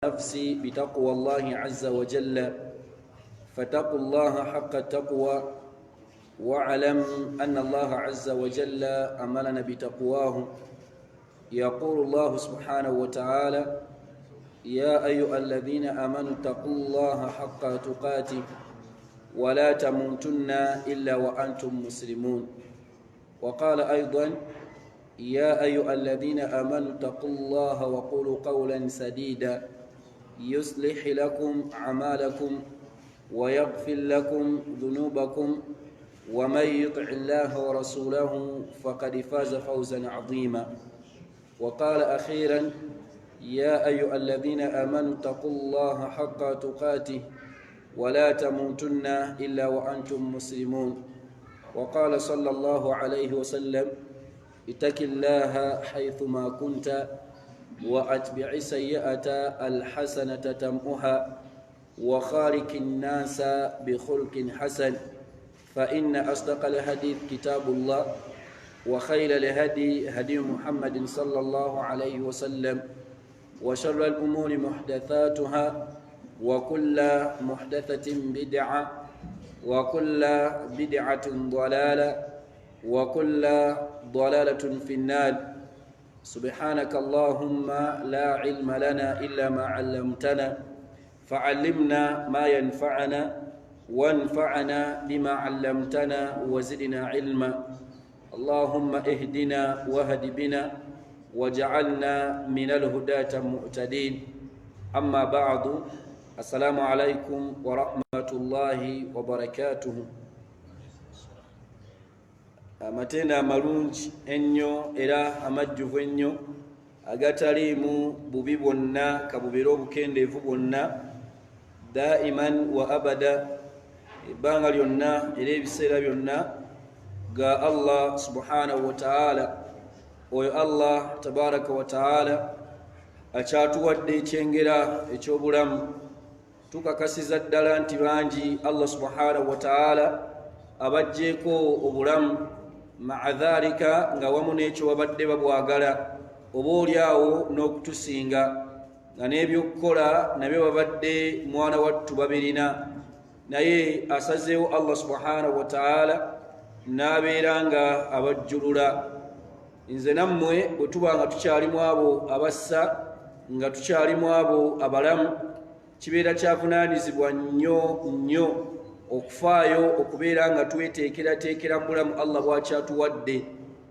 نفسي بتقوى الله عز وجل. فاتقوا الله حق التقوى، واعلم أن الله عز وجل أمرنا بتقواه. يقول الله سبحانه وتعالى: يا أيها الذين آمنوا اتقوا الله حق تقاته ولا تموتن إلا وأنتم مسلمون. وقال أيضا: يا أيها الذين آمنوا اتقوا الله وقولوا قولا سديدا يصلح لكم أعمالكم ويغفر لكم ذنوبكم، ومن يطع الله ورسوله فقد فاز فوزا عظيما. وقال أخيرا: يا أيها الذين آمنوا اتقوا الله حق تقاته ولا تموتن إلا وأنتم مسلمون. وقال صلى الله عليه وسلم: اتق الله حيثما كنت، وأتبع سيئة الحسنة تمؤها، وخالق الناس بخلق حسن، فإن أصدق الحديث كتاب الله، وخير الهدي هدي محمد صلى الله عليه وسلم، وشر الأمور محدثاتها، وكل محدثة بدعة، وكل بدعة ضلالة، وكل ضلالة في النار. سبحانك اللهم لا علم لنا إلا ما علمتنا، فعلمنا ما ينفعنا، وانفعنا بما علمتنا، وزدنا علما. اللهم اهدنا واهد بنا، وجعلنا من الهداة المهتدين. أما بعد، السلام عليكم ورحمة الله وبركاته. Amatendo amalungi ennyo era amajjuvu ennyo agataliimu bubi bwonna, kabubeere obukendeevu bwonna, daiman wa abada, ebbanga lyonna era ebiseera byonna, ga Allah subhanahu wataala. Oyo Allah tabaraka wataala akyatuwadde ekyengera ekyobulamu. Tukakasiza ddala nti bangi Allah subhanahu wataala abajjeeko obulamu, maa dhalika, nga wamu n'ekyo babadde babwagala oba oliawo n'okutusinga, nga n'ebyokukola nabyo babadde mwana wattu babirina, naye asazeewo Allah subhanahu wataala n'abeera nga abajjulula. Nze nammwe bwe tuba nga tukyalimu abo abassa, nga tukyalimu abo abalamu, kibeera kyavunaanyizibwa nnyo nnyo okufaayo okubeera nga tweteekerateekera mu bulamu Allah bw'akyatuwadde.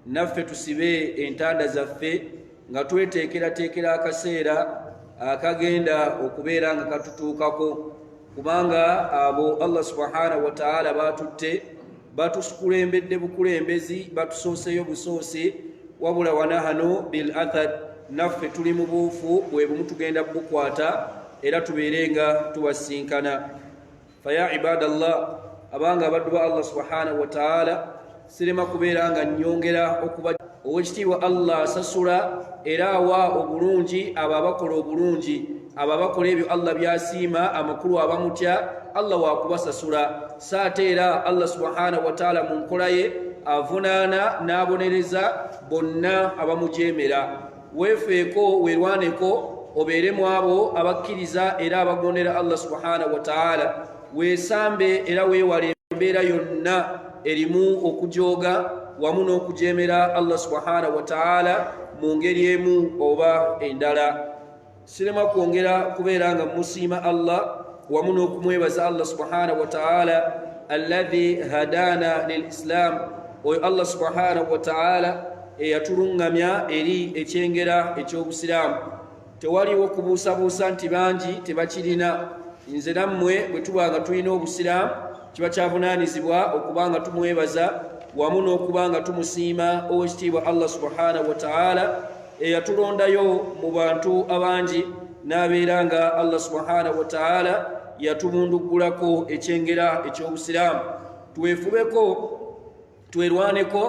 Naffe tusibe entanda zaffe nga tweteekerateekera akaseera akagenda okubeera nga katutuukako, kubanga abo Allah subhanahu wataala batutte, batukulembedde bukulembezi, batusooseyo busoose, wabula wanahanu bil athar, naffe tuli mu buufu bwe bumu, tugenda bukwata era tubeere nga tubasinkana. Faya ibadallah, abanga abaddu ba Allah subhanahu wataala, sirema kubeera nga nnyongera okuba owekitiibwa. Allah asasula era awa obulungi abo abakola obulungi, abo abakola ebyo Allah byasiima, amakulu abamutya, Allah wakubasasula. Saate era Allah subhanahu wataala mu nkola ye avunaana n'abonereza bonna abamujemera. Weefeeko, weerwaneko, obeere mu abo abakkiriza era abagondera Allah subhanahu wataala. Weesambe era weewale embeera yonna erimu okujooga wamu n'okujemera Allah subhanahu wataala mu ngeri emu oba endala. Sirema kwongera kubeera nga musiima Allah wamu n'okumwebaza Allah subhanahu wataala alladhi hadana lilislam, oyo Allah subhanahu wataala eyatuluŋŋamya eri ekyengera eky'obusiraamu. Tewaliwo kubuusabuusa nti bangi tebakirina. Nze nammwe bwe tuba nga tulina obusiraamu, kiba kyavunaanyizibwa okuba nga tumwebaza wamu n'okuba nga tumusiima owekitiibwa Allah subhanahu wataala eyatulondayo mu bantu abangi n'abeera nga Allah subhanahu wataala yatubunduggulako ekyengera eky'obusiraamu. Twefubeko, twerwaneko,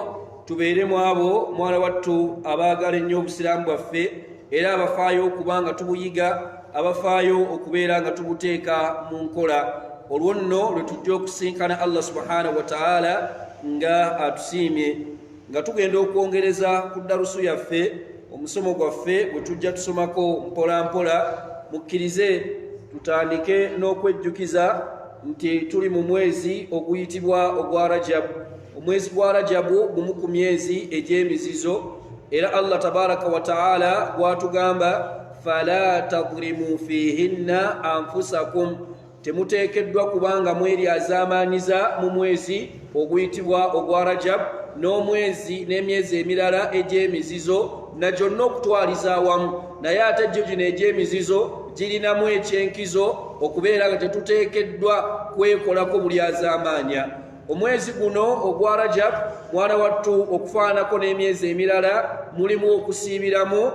tubeere mu abo mwana wattu abaagala ennyo obusiraamu bwaffe era abafaayo okuba nga tubuyiga, abafaayo okubeera nga tubuteeka mu nkola. Olwo nno lwe tujja okusinkana Allah subhanahu wataala nga atusiimye. Nga tugenda okwongereza ku ddalusu yaffe, omusomo gwaffe bwe tujja tusomako mpola mpola Mukkirize tutandike n'okwejjukiza nti tuli mu mwezi oguyitibwa ogwa Rajabu. Omwezi gwa Rajabu gumu ku myezi egy'emizizo, era Allah tabaraka wa taala gwatugamba, fala tadrimu fihinna anfusakum, temuteekeddwa kubanga mweryazaamaanyiza mu mwezi oguyitibwa ogwa Rajab n'omwezi n'emyezi emirala egy'emizizo na gyonna okutwaliza awamu. Naye ate gyo gino egy'emizizo girinamu ekyenkizo okubeera nga tetuteekeddwa kwekolako buli azaamaanya. Omwezi guno ogwa Rajab, mwana wattu, okufaanako n'emyezi emirala, mulimu okusiibiramu,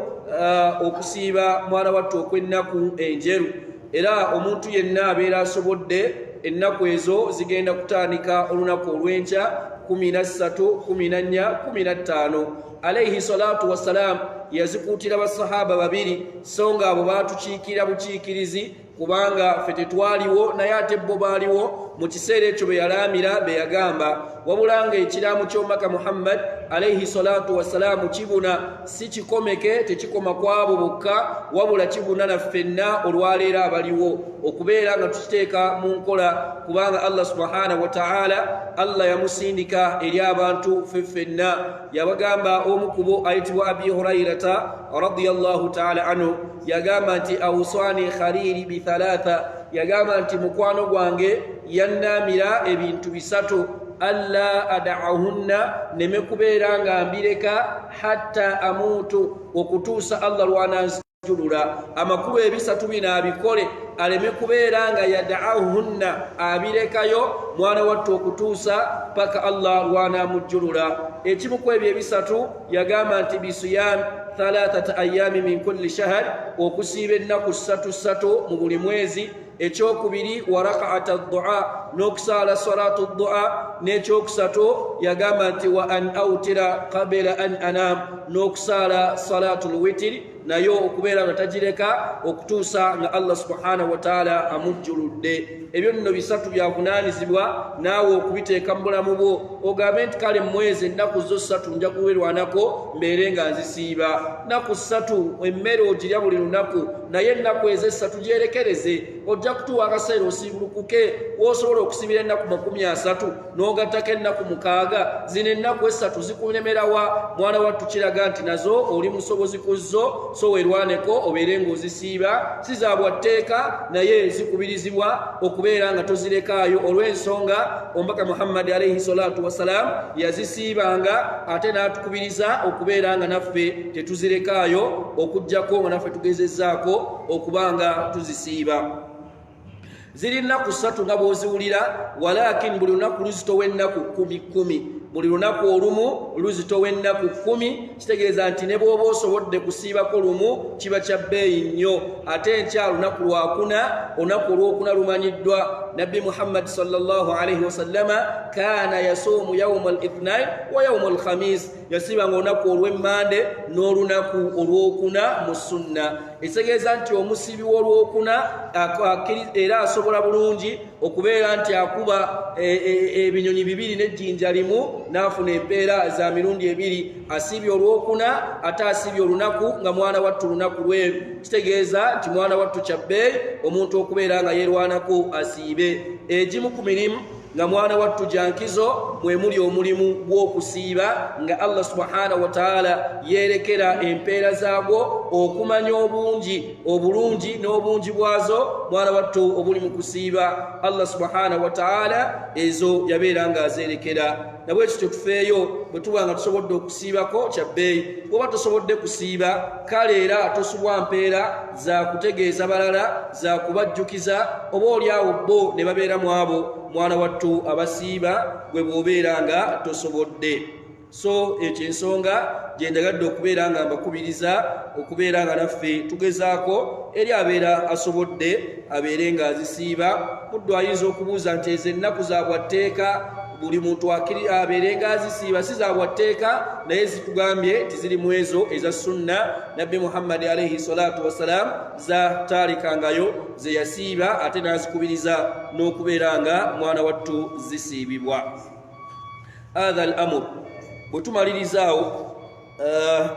okusiiba, mwana wattu, okw'ennaku enjeru. Era omuntu yenna abeera asobodde, ennaku ezo zigenda kutandika olunaku olw'enkya, 13, 14, 15. Alaihi salatu wassalam yazikuutira basahaba babiri, so nga abo baatukiikira bukiikirizi kubanga ffe tetwaliwo, naye ate bo baaliwo mu kiseera ekyo be yalaamira, be yagamba. Wabula nga ekiraamo ky'omubaka Muhammad alaihi salatu wassalaamu kibuna, si kikomeke, tekikoma ku abo bokka, wabula kibuna na ffenna olwaleero abaliwo okubeera nga tukiteeka mu nkola, kubanga Allah subhanahu wataala, Allah yamusindika eri abantu ffe ffenna. Yabagamba, omu ku bo ayitibwa Abi Hurairata radiyallahu taala anhu yagamba nti, awusani khalili bithalatha, yagamba nti mukwano gwange yannaamira ebintu bisatu, alla adaahunna, neme kubeera nga mbireka, hatta amuutu, okutuusa Allah lwananzijulula. Amakulu, ebisatu bino abikole, aleme kubeera nga yadaahunna, abirekayo, mwana wattu, okutuusa paka Allah lwanamujjulula. Ekimu ku ebyo ebisatu yagamba nti bisiyam thalathata ayami min kulli shahr, okusiiba ennaku ssatu ssatu mu buli mwezi. Ekyokubiri, wa rakaata dua, n'okusaala salatu dua. N'ekyokusatu yagamba nti wa an autira qabila an anam, n'okusaala salatu lwitiri nayo okubeera nga tagireka okutuusa nga Allah subhanahu wataala amujjuludde. Ebyo nno bisatu byavunaanyizibwa naawe okubiteeka mu bulamu bwo, ogambe nti kale mwezi ennaku zo ssatu nja kuwerwanako mbeere nga nzisiiba. Nnaku ssatu emmere ogirya buli lunaku, naye ennaku ezo essatu gyerekereze, ojja kutuwa akaseera osiibulukuke. Wosobola okusibira ennaku 30 n'ogattako ennaku 6, zino ennaku essatu zikulemerawa? Mwana wattu, kiraga nti nazo oli musobozi ku zo, so werwaneko obeere ng'ozisiiba. Si za bwa tteeka, naye zikubirizibwa okubeera nga tozirekaayo, olw'ensonga omubaka Muhammadi alaihi salatu wassalam yazisiibanga, ate n'atukubiriza okubeera nga naffe tetuzirekaayo, okugjako nga naffe tugezezzaako okuba nga tuzisiiba. Ziri nnaku ssatu nga bw'oziwulira, walakin buli lunaku luzitowa ennaku 10 10, buli lunaku olumu luzitowa ennaku 10. Kitegeeza nti ne bw'oba osobodde kusiibako lumu, kiba kya bbeeyi nnyo. Ate enkya lunaku lwakuna. Olunaku olwokuna lumanyiddwa, Nabbi Muhammad sallallahu alaihi wasallama kaana yasuumu yauma al ithnain wa yauma al khamis, yasiibanga olunaku olw'emmande n'olunaku olwokuna mu sunna. Ekitegeeza nti omusiibi w'olwokuna era asobola bulungi okubeera nti akuba ebinyonyi bibiri n'ejjinja limu, n'afuna empeera za mirundi ebiri. Asiibye olwokuna, ate asiibye olunaku nga, mwana wattu, lunaku lweru. Kitegeeza nti, mwana wattu, kyabbeeyi omuntu okubeera nga yeerwanako asiibe. Egimu ku mirimu nga, mwana wattu, jankizo mwe muli omulimu gw'okusiiba, nga Allah subhanahu wataala yerekera empeera zaagwo, okumanya obungi, obulungi n'obungi bwazo, mwana wattu, obuli mu kusiiba. Allah subhanahu wataala ezo yabeera nga azerekera. Nabwe kityo tufeeyo, bwe tuba nga tusobodde okusiibako, kya bbeeyi. Bw'oba tosobodde kusiiba, kale era tosubwa mpeera za kutegeeza balala, za kubajjukiza, oba oli awo bo ne babeera mu abo, mwana wattu, abasiiba, gwe bw'obeera nga tosobodde. So ekyo ensonga gye njagadde okubeera nga mbakubiriza okubeera nga naffe tugezaako, eri abeera asobodde abeere ng'azisiiba. Muddu ayinza okubuuza nti ezo ennaku za bwatteeka buli muntu abeere ng'azisiiba? Si za bwatteeka, naye zitugambye nti ziri mu ezo eza sunna Nabbi Muhammadi alaihi salatu wassalam za taalekangayo, ze yasiiba, ate n'azikubiriza n'okubeera nga, mwana wattu, zisiibibwa. Hatha al amur. Bwe tumaliriza awo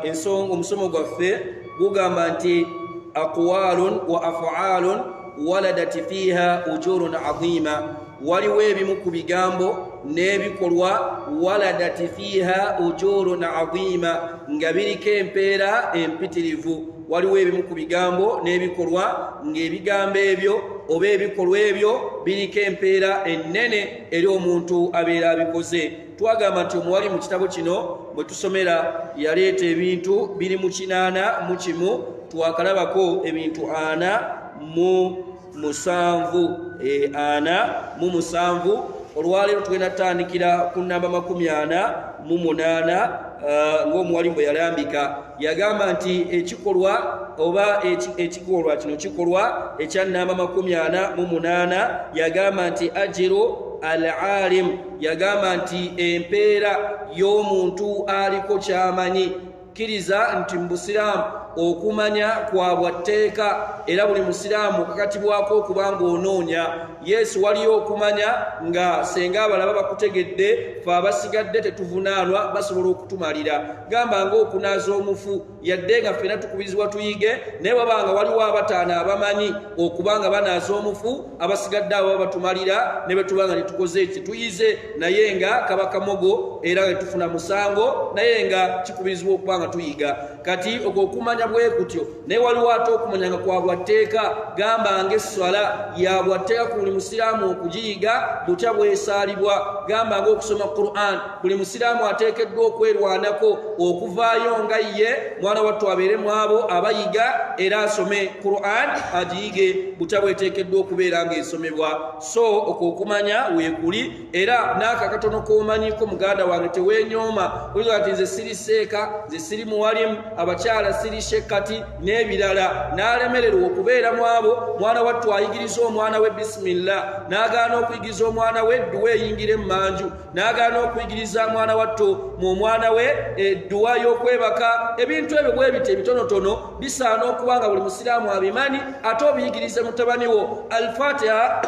ensonga, omusomo gwaffe gugamba nti Aqwalun wa af'alun waladat fiha ujurun azima, waliwo ebimu ku bigambo n'ebikolwa waladat fiha ujurun azima, nga biriko empeera empitirivu. Waliwo ebimu ku bigambo n'ebikolwa ng'ebigambo ebyo oba ebikolwa ebyo biriko empeera ennene eri omuntu abeera abikoze. Twagamba nti omuwali mu kitabo kino bwe tusomera yaleeta ebintu biri mu 81, twakalabako ebintu 47, 47. Olwaleero tugenda tutandikira ku namba 48, ng'omuwalimu bwe yalambika. Yagamba nti ekikolwa oba ekikolwa kino kikolwa ekya namba 48. Yagamba nti ajiru al-alim, yagamba nti empeera y'omuntu aliko kyamanyi. Kkiriza nti mu busiraamu okumanya kwa bwatteeka, era buli musiraamu okakatibwako okuba ng'onoonya. Yesu waliyo okumanya nga senga abalaba bakutegedde, fe abasigadde tetuvunaanwa, basobola okutumalira. Gamba ng'okunaaza omufu, yadde nga ffena tukubirizibwa tuyige, naye waba nga waliwo abataano abamanyi okuba nga banaaza omufu, abasigadde abo batumalira ne bwe tuba nga tetukoze eki tuyize, naye nga kaba kamogo era nga tetufuna musango, naye nga kikubirizibwa okuba nga tuyiga. Kati okwo okumanya bwe kutyo, naye waliwo ate okumanya nga kwa bwatteeka. Gamba ng'esswala ya bwatteeka ku buli musiraamu okugiyiga butya bwesaalibwa. Gamba ng'okusoma Qur'an, buli musiraamu ateekeddwa okwerwanako okuvaayo nga ye mwana wattu abeere mu abo abayiga era asome Qur'an agiyige butya bweteekeddwa okubeera ng'esomebwa. So okwo okumanya weekuli, era n'ako akatono k'omanyiko muganda wange teweenyooma. Oyinza nti nze siri seeka, nze siri muwalimu, abakyala siri shekkati n'ebirala, n'alemererwa okubeera mu abo. Mwana wattu ayigiriza omwana we bisimillah, n'agaana okuyigiriza omwana we edduwa eyingira emmanju, n'agaana okuyigiriza mwana wattu mu omwana we edduwa y'okwebaka. Ebintu ebyo bwe bityo ebitonotono bisaana okuba nga buli musiraamu abimanyi, ate obiyigirize mutabani wo. Alfatiha,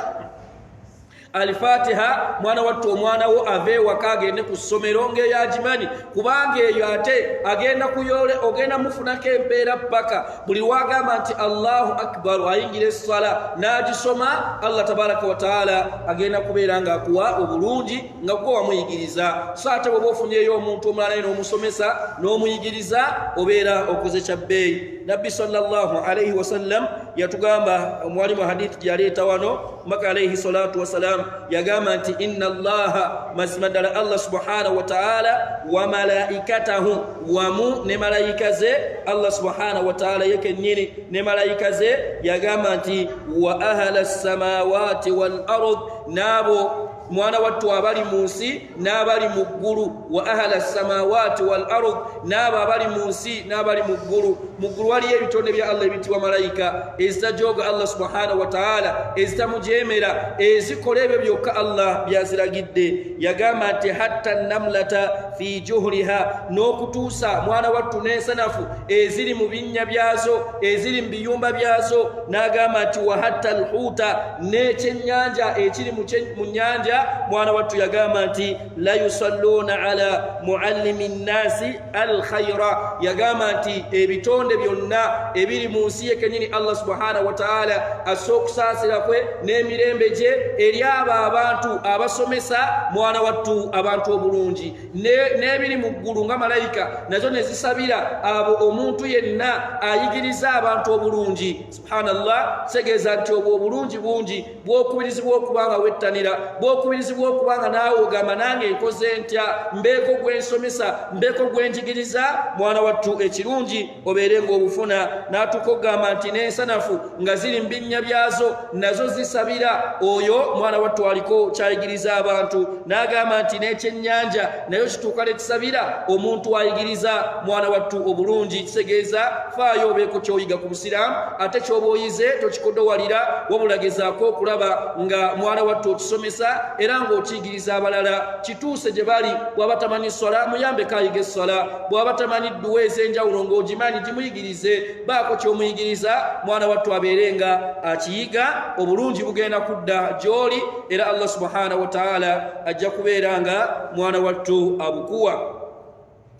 Alfatiha, mwana wattu omwana wo ave ewaka agende ku ssomero ng'eyo agimanyi, kubanga eyo ate agenda kuyole, ogenda mufunako empeera paka buli lwagamba nti Allahu akbar, ayingira esswala n'agisoma, Allah tabaraka wa taala agenda kubeera ng'akuwa obulungi nga gwe wamuyigiriza. So ate bw'oba ofunyeyo omuntu omulala naye n'omusomesa n'omuyigiriza, obeera okoze kya bbeeyi. Nabbi sallallahu alaihi wasallam yatugamba, omwalimu hadithi gyeyaleeta wano maka alaihi salatu wassalam, yagamba nti inna allaha, mazima ddala Allah subhanahu wa taala, wa malaikatahu, wamu ne malayika ze, Allah subhanahu wa taala ye kennyini ne malayika ze, yagamba nti wa ahla samawati wal ard, n'abo mwana wattu abali mu nsi n'abali mu ggulu. Wa ahla samawati wal ard, n'abo abali mu nsi n'abali mu ggulu. Mu ggulu waliyo ebitonde bya Allah ebiyitibwa malayika, ezitajooga Allah subhanahu wa taala, ezitamujeemera, ezikola ebyo byokka Allah byaziragidde. Yagamba nti hatta namlata fi juhriha, n'okutuusa mwana wattu n'ensanafu eziri mu binnya byazo, eziri mu biyumba byazo. N'agamba nti wa hatta alhuuta, n'ekyennyanja ekiri mu nnyanja. Mwana wattu yagamba nti la yusalluuna ala muallimi nnasi alkhaira, yagamba nti ebitonde byonna ebiri mu nsi ye kennyini Allah subhanahu wa taala assa okusaasira kwe n'emirembe gye eri abo abantu abasomesa mwana wattu abantu obulungi, n'ebiri mu ggulu nga malayika nazo ne zisabira abo omuntu yenna ayigiriza abantu obulungi. Subhanallah, kitegeeza nti obwo obulungi bungi bw'okubirizibwa okuba nga wettanira, bw'okubirizibwa okuba nga naawe ogamba nange nkoze ntya, mbeeko gwe nsomesa, mbeeko gwe njigiriza. Mwana wattu ekirungi obeere ng'obufuna. N'atuuka okugamba nti n'ensanafu nga ziri mu binnya byazo nazo zisabira oyo mwana wattu aliko kyayigiriza abantu. N'agamba nti n'ekyennyanja nayo kituuka ne kisabira omuntu ayigiriza mwana wattu obulungi. Kitegeeza faayo obeeko ky'oyiga ku busiraamu, ate ky'oba oyize tokikodowalira, wabula gezaako okulaba nga mwana wattu okisomesa era ng'okiyigiriza abalala kituuse gye bali. Bw'aba tamanyi swala, muyambeko ayiga esswala. Bw'aba tamanyi dduwa ez'enjawulo ng'ogimanyi, gimuyigirize, baako ky'omuyigiriza mwana wattu abeere nga akiyiga. Obulungi bugenda kudda gy'oli, era Allah subhanahu wa taala ajja kubeera nga mwana wattu abukuwa.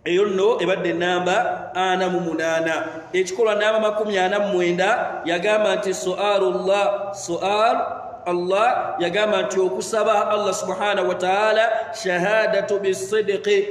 Eyo nno ebadde enamba 48. Ekikolwa namba 49, yagamba nti sualullah, sual Allah, yagamba nti okusaba Allah subhanahu wa taala, shahadatu bisidiki,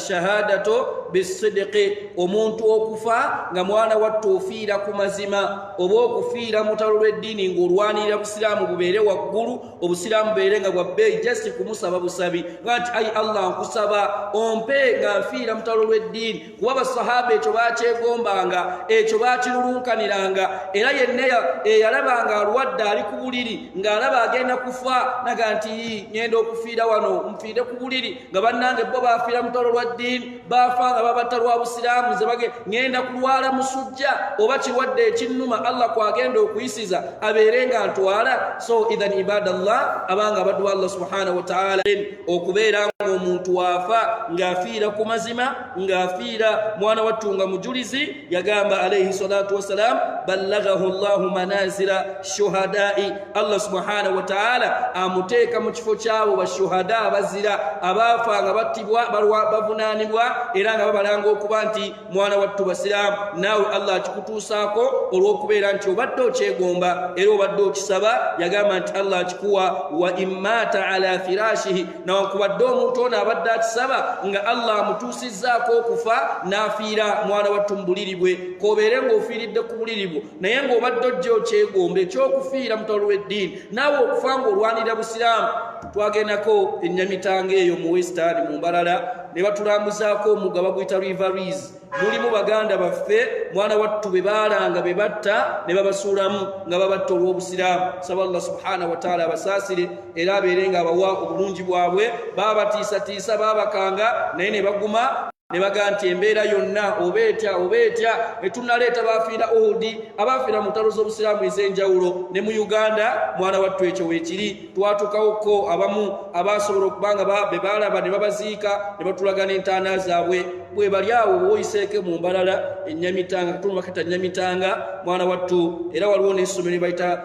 shahadatu bisidiki, omuntu okufa nga mwana wattu ofiira ku mazima, oba okufiira mu lutalo lw'eddiini ng'olwanirira busiraamu bubeere waggulu, obusiraamu bubeere nga bwa bbeeyi, just kumusaba busabi nga nti ayi Allah, nkusaba ompe nga nfiira mu lutalo lw'eddiini, kuba basahaba ekyo bakyegombanga, ekyo bakirulunkaniranga. Era yenna eyalaba nga alwadde, ali ku buliri, ng'alaba agenda kufa, naga nti ngenda okufiira wano, nfiire ku buliri, nga bannange bo bafiira mu lutalo lwa ddiini, bafa nga babatta lwa busiraamu, nze bage ngenda kulwala musujja oba kirwadde ekinnuma, Allah kwagenda okuyisiza abeere nga ntwala. So idhan ibadallah, abanga abaddu ba Allah subhanahu wa taala, okubeera ng'omuntu waafa ng'afiira ku mazima, ng'afiira mwana wattu nga mujulizi, yagamba alaihi salatu wassalam, ballagahu llahu manazira shuhadai, Allah subhanahu wa taala amuteeka mu kifo kyabo bashuhada abazira, abaafa nga battibwa, bavunaanibwa, era nga babalanga okuba nti mwana wattu basiraamu. Naawe Allah akikutuusaako olw'okubeera nti obadde okyegomba era obadde okisaba. Yagamba nti Allah akikuwa wa immaata ala firashihi, nawankubadde omuntu ono abadde akisaba nga Allah amutuusizzaako okufa n'afiira mwana wattu mu buliri bwe, kobeere ng'ofiiridde ku buliri bwo, naye ng'obadde ojja okyegomba ekyokufiira mutalo w'eddiini, naawe okufa ng'olwanirira busiraamu. Twagendako enyamitanga eyo mu Western mu Mbalala, ne batulambuzaako omugga baguyita River Rees. Mulimu baganda baffe mwana wattu be baalanga be batta ne babasuulamu nga babatta olw'obusiraamu. Saba Allah subhanahu wataala abasaasire era abeere nga abawa obulungi bwabwe. Baabatiisatiisa, baabakanga, naye ne baguma ne bagaa nti embeera yonna oba etya oba etya, netunaleeta bafiira Uhudi, abafiira mu ntalo z'obusiraamu ez'enjawulo. Ne mu Uganda mwana wattu ekyo weekiri, twatuukawoko abamu abasobola okuba nga be baalaba ne babaziika ne batulaga n'entaana zaabwe bwe bali awo. Bwoyiseeko mu Mbalala enyamitanga, katundu bakata Nyamitanga mwana wattu, era waliwo n'essomero lye bayita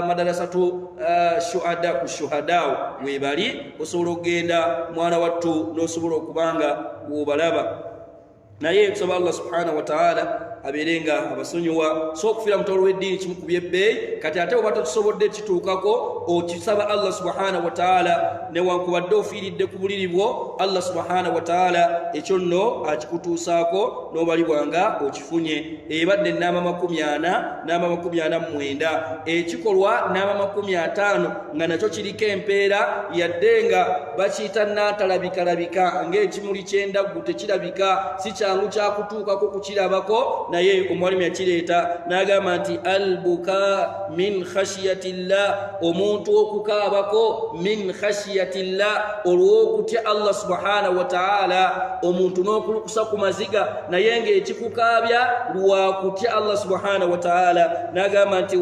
madarasatu shuhada, ku shuhadaawo webali, osobola okugenda mwana wattu n'osobola okuba nga wobalaba. Naye tusaba Allah subhanahu wataala abeere nga abasonyiwa. So okufiira mutalo w'eddiini kimu ku byebbeeyi. Kati ate oba tokisobodde kituukako, okisaba Allah subhanahu wataala, newankubadde ofiiridde ku buliri bwo, Allah subhanahu wataala ekyo nno akikutuusaako n'obalibwa nga okifunye. Ebadde enamba 40, namba 49. Ekikolwa namba 50 nga nakyo kiriko empeera, yadde nga bakiyita nantalabikalabika ng'ekimuli ky'endaggu, tekirabika, si kyangu kyakutuukako kukirabako, naye omwalimu yakireeta n'agamba nti albuka min khashiyati llah, omuntu okukaabako min khashiyati llah, olw'okutya Allah subhanahu wataala, omuntu n'okulukusa ku maziga naye ng'ekikukaabya lwakutya Allah subhanahu wataala. N'agamba nti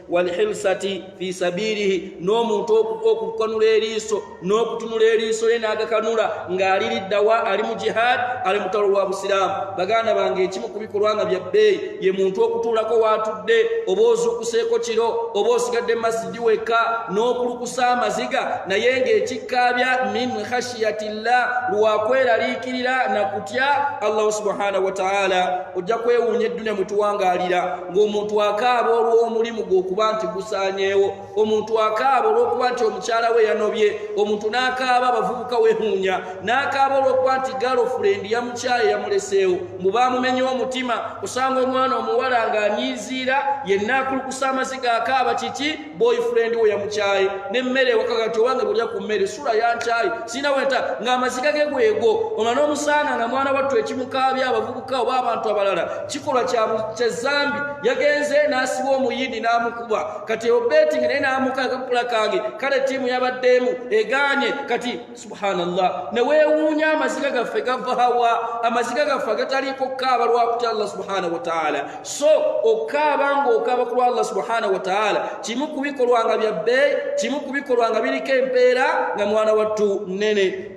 walhilsati fi sabilihi, n'omuntu okukanula eriiso n'okutunula eriiso lye n'agakanula ng'aliriddawa, ali mu jihad, ali mu lutalo lwa busiraamu. Baganda bange, ekimu ku bikolwa nga bya bbeeyi ye muntu okutuulako waatudde, oba ozuukuseeko kiro, oba osigadde masijidi wekka, n'okulukusa amaziga, naye ng'ekikkaabya min khashiyatillah, lwakweraliikirira na kutya Allahu subhanahu wataala. Ojja kwewuunya eddunya mwe tuwangaalira ng'omuntu akaaba olw'omulimu gwe okuba nti gusaanyeewo, omuntu akaaba olw'okuba nti omukyala we yanobye, omuntu n'akaaba, abavubuka wehuunya, n'akaaba olw'okuba nti girlfriend yamukyaye, yamuleseewo, mbu baamumenye omutima. Osanga omwana omuwala ng'anyiiziira yenna, akulukusa amaziga, akaaba kiki? Boyfriend we yamukyaye nemmere ewaka, ti owange bulya ku mmere, sula yankyaye, sirina wenta, ng'amaziga ge gwego. Ona n'omusanga nga mwana wattu ekimukaabya, abavubuka oba abantu abalala, kikolwa kya zambi, yagenze n'asiba omuyindi n'amukuba, kati obetingi naye n'amukakakula kange, kale ttiimu yabaddeemu egaanye. Kati subhanallah, ne weewuunya amaziga gaffe gava hawa, amaziga gaffe agataliiko kukaaba lwakutya Allah subhanahu wataala. So okaaba ng'okaaba ku lwa Allah subhanahu wataala, kimu ku bikolwa nga bya bbeeyi, kimu ku bikolwa nga biriko empeera nga mwana wattu nnene.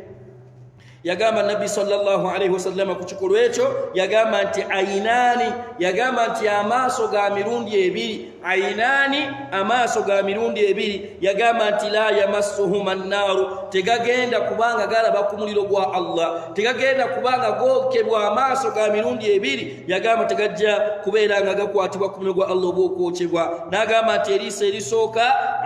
Yagamba Nabbi sallallahu alaihi wasallama ku kikolwa ekyo, yagamba nti ainaani, yagamba nti amaaso ga mirundi ebiri, ainaani, amaaso ga mirundi ebiri. Yagamba nti la yamassuhuma nnaaru, Tegagenda kubanga galaba ku muliro gwa Allah, tegagenda kubanga gookebwa amaaso ga mirundi ebiri. Yagamba tegajja kubeera nga gakwatibwa ku muliro gwa Allah oba okwokyebwa. N'agamba nti eriiso erisooka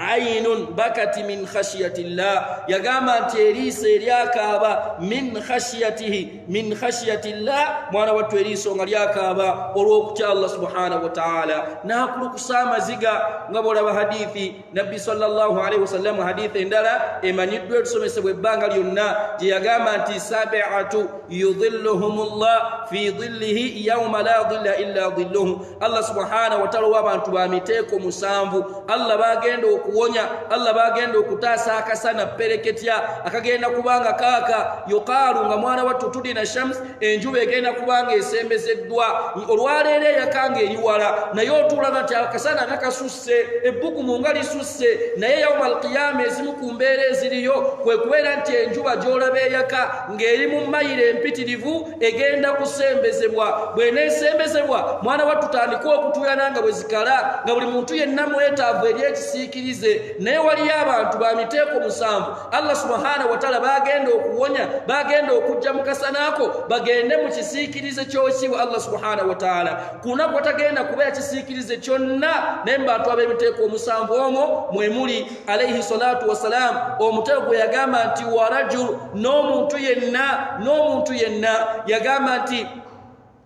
ainun bakati min khashiyati llah, yagamba nti eriiso eryakaaba min khashiyatihi min khashiyati llah, mwana wattu eriiso nga lyakaaba olw'okutya Allah subhanahu wataala, n'akulukusa amaziga. Nga bw'olaba hadithi Nabbi sallallahu alaihi wasallam, hadithi endala emanyiddwa etusomesebwa ebbanga lyonna, gye yagamba nti sabiatu yudhilluhumullah fi dhillihi yauma la dhilla illa dhilluhu. Allah subhanahu wataala owa abantu ba miteeko musanvu Allah bagenda okuwonya, Allah bagenda okutaasa akasana pereketya akagenda kubanga kaaka yuqaalu nga mwana wattu tudina shams, enjuba egenda kubanga esembezeddwa. Olwaleero eyaka nga eri wala, naye otuulaba nti akasana nga kasusse, ebbugumu nga lisusse. Naye yauma alqiyama ezimu ku mbeera eziriyo kwe kubeera nti enjuba gy'olaba eyaka ng'eri mu mayiro empitirivu egenda kusembezebwa. Bw'eneesembezebwa, mwana wattu, tandika okutuuyana nga bwe zikala, nga buli muntu yenna mwetaavu eri ekisiikirize. Naye waliyo abantu ba miteeko musanvu Allah subhanahu wataala bagenda okuwonya, bagenda okujja mu kasanaako bagende mu kisiikirize ky'okiibwa Allah subhanahu wataala ku lunaku watagenda kubeera kisiikirize kyonna. Naye mu bantu ab'emiteeko omusanvu omwo mwe muli alaihi salatu wassalam omutego gwe yagamba nti warajul, n'omuntu yenna, n'omuntu yenna yagamba nti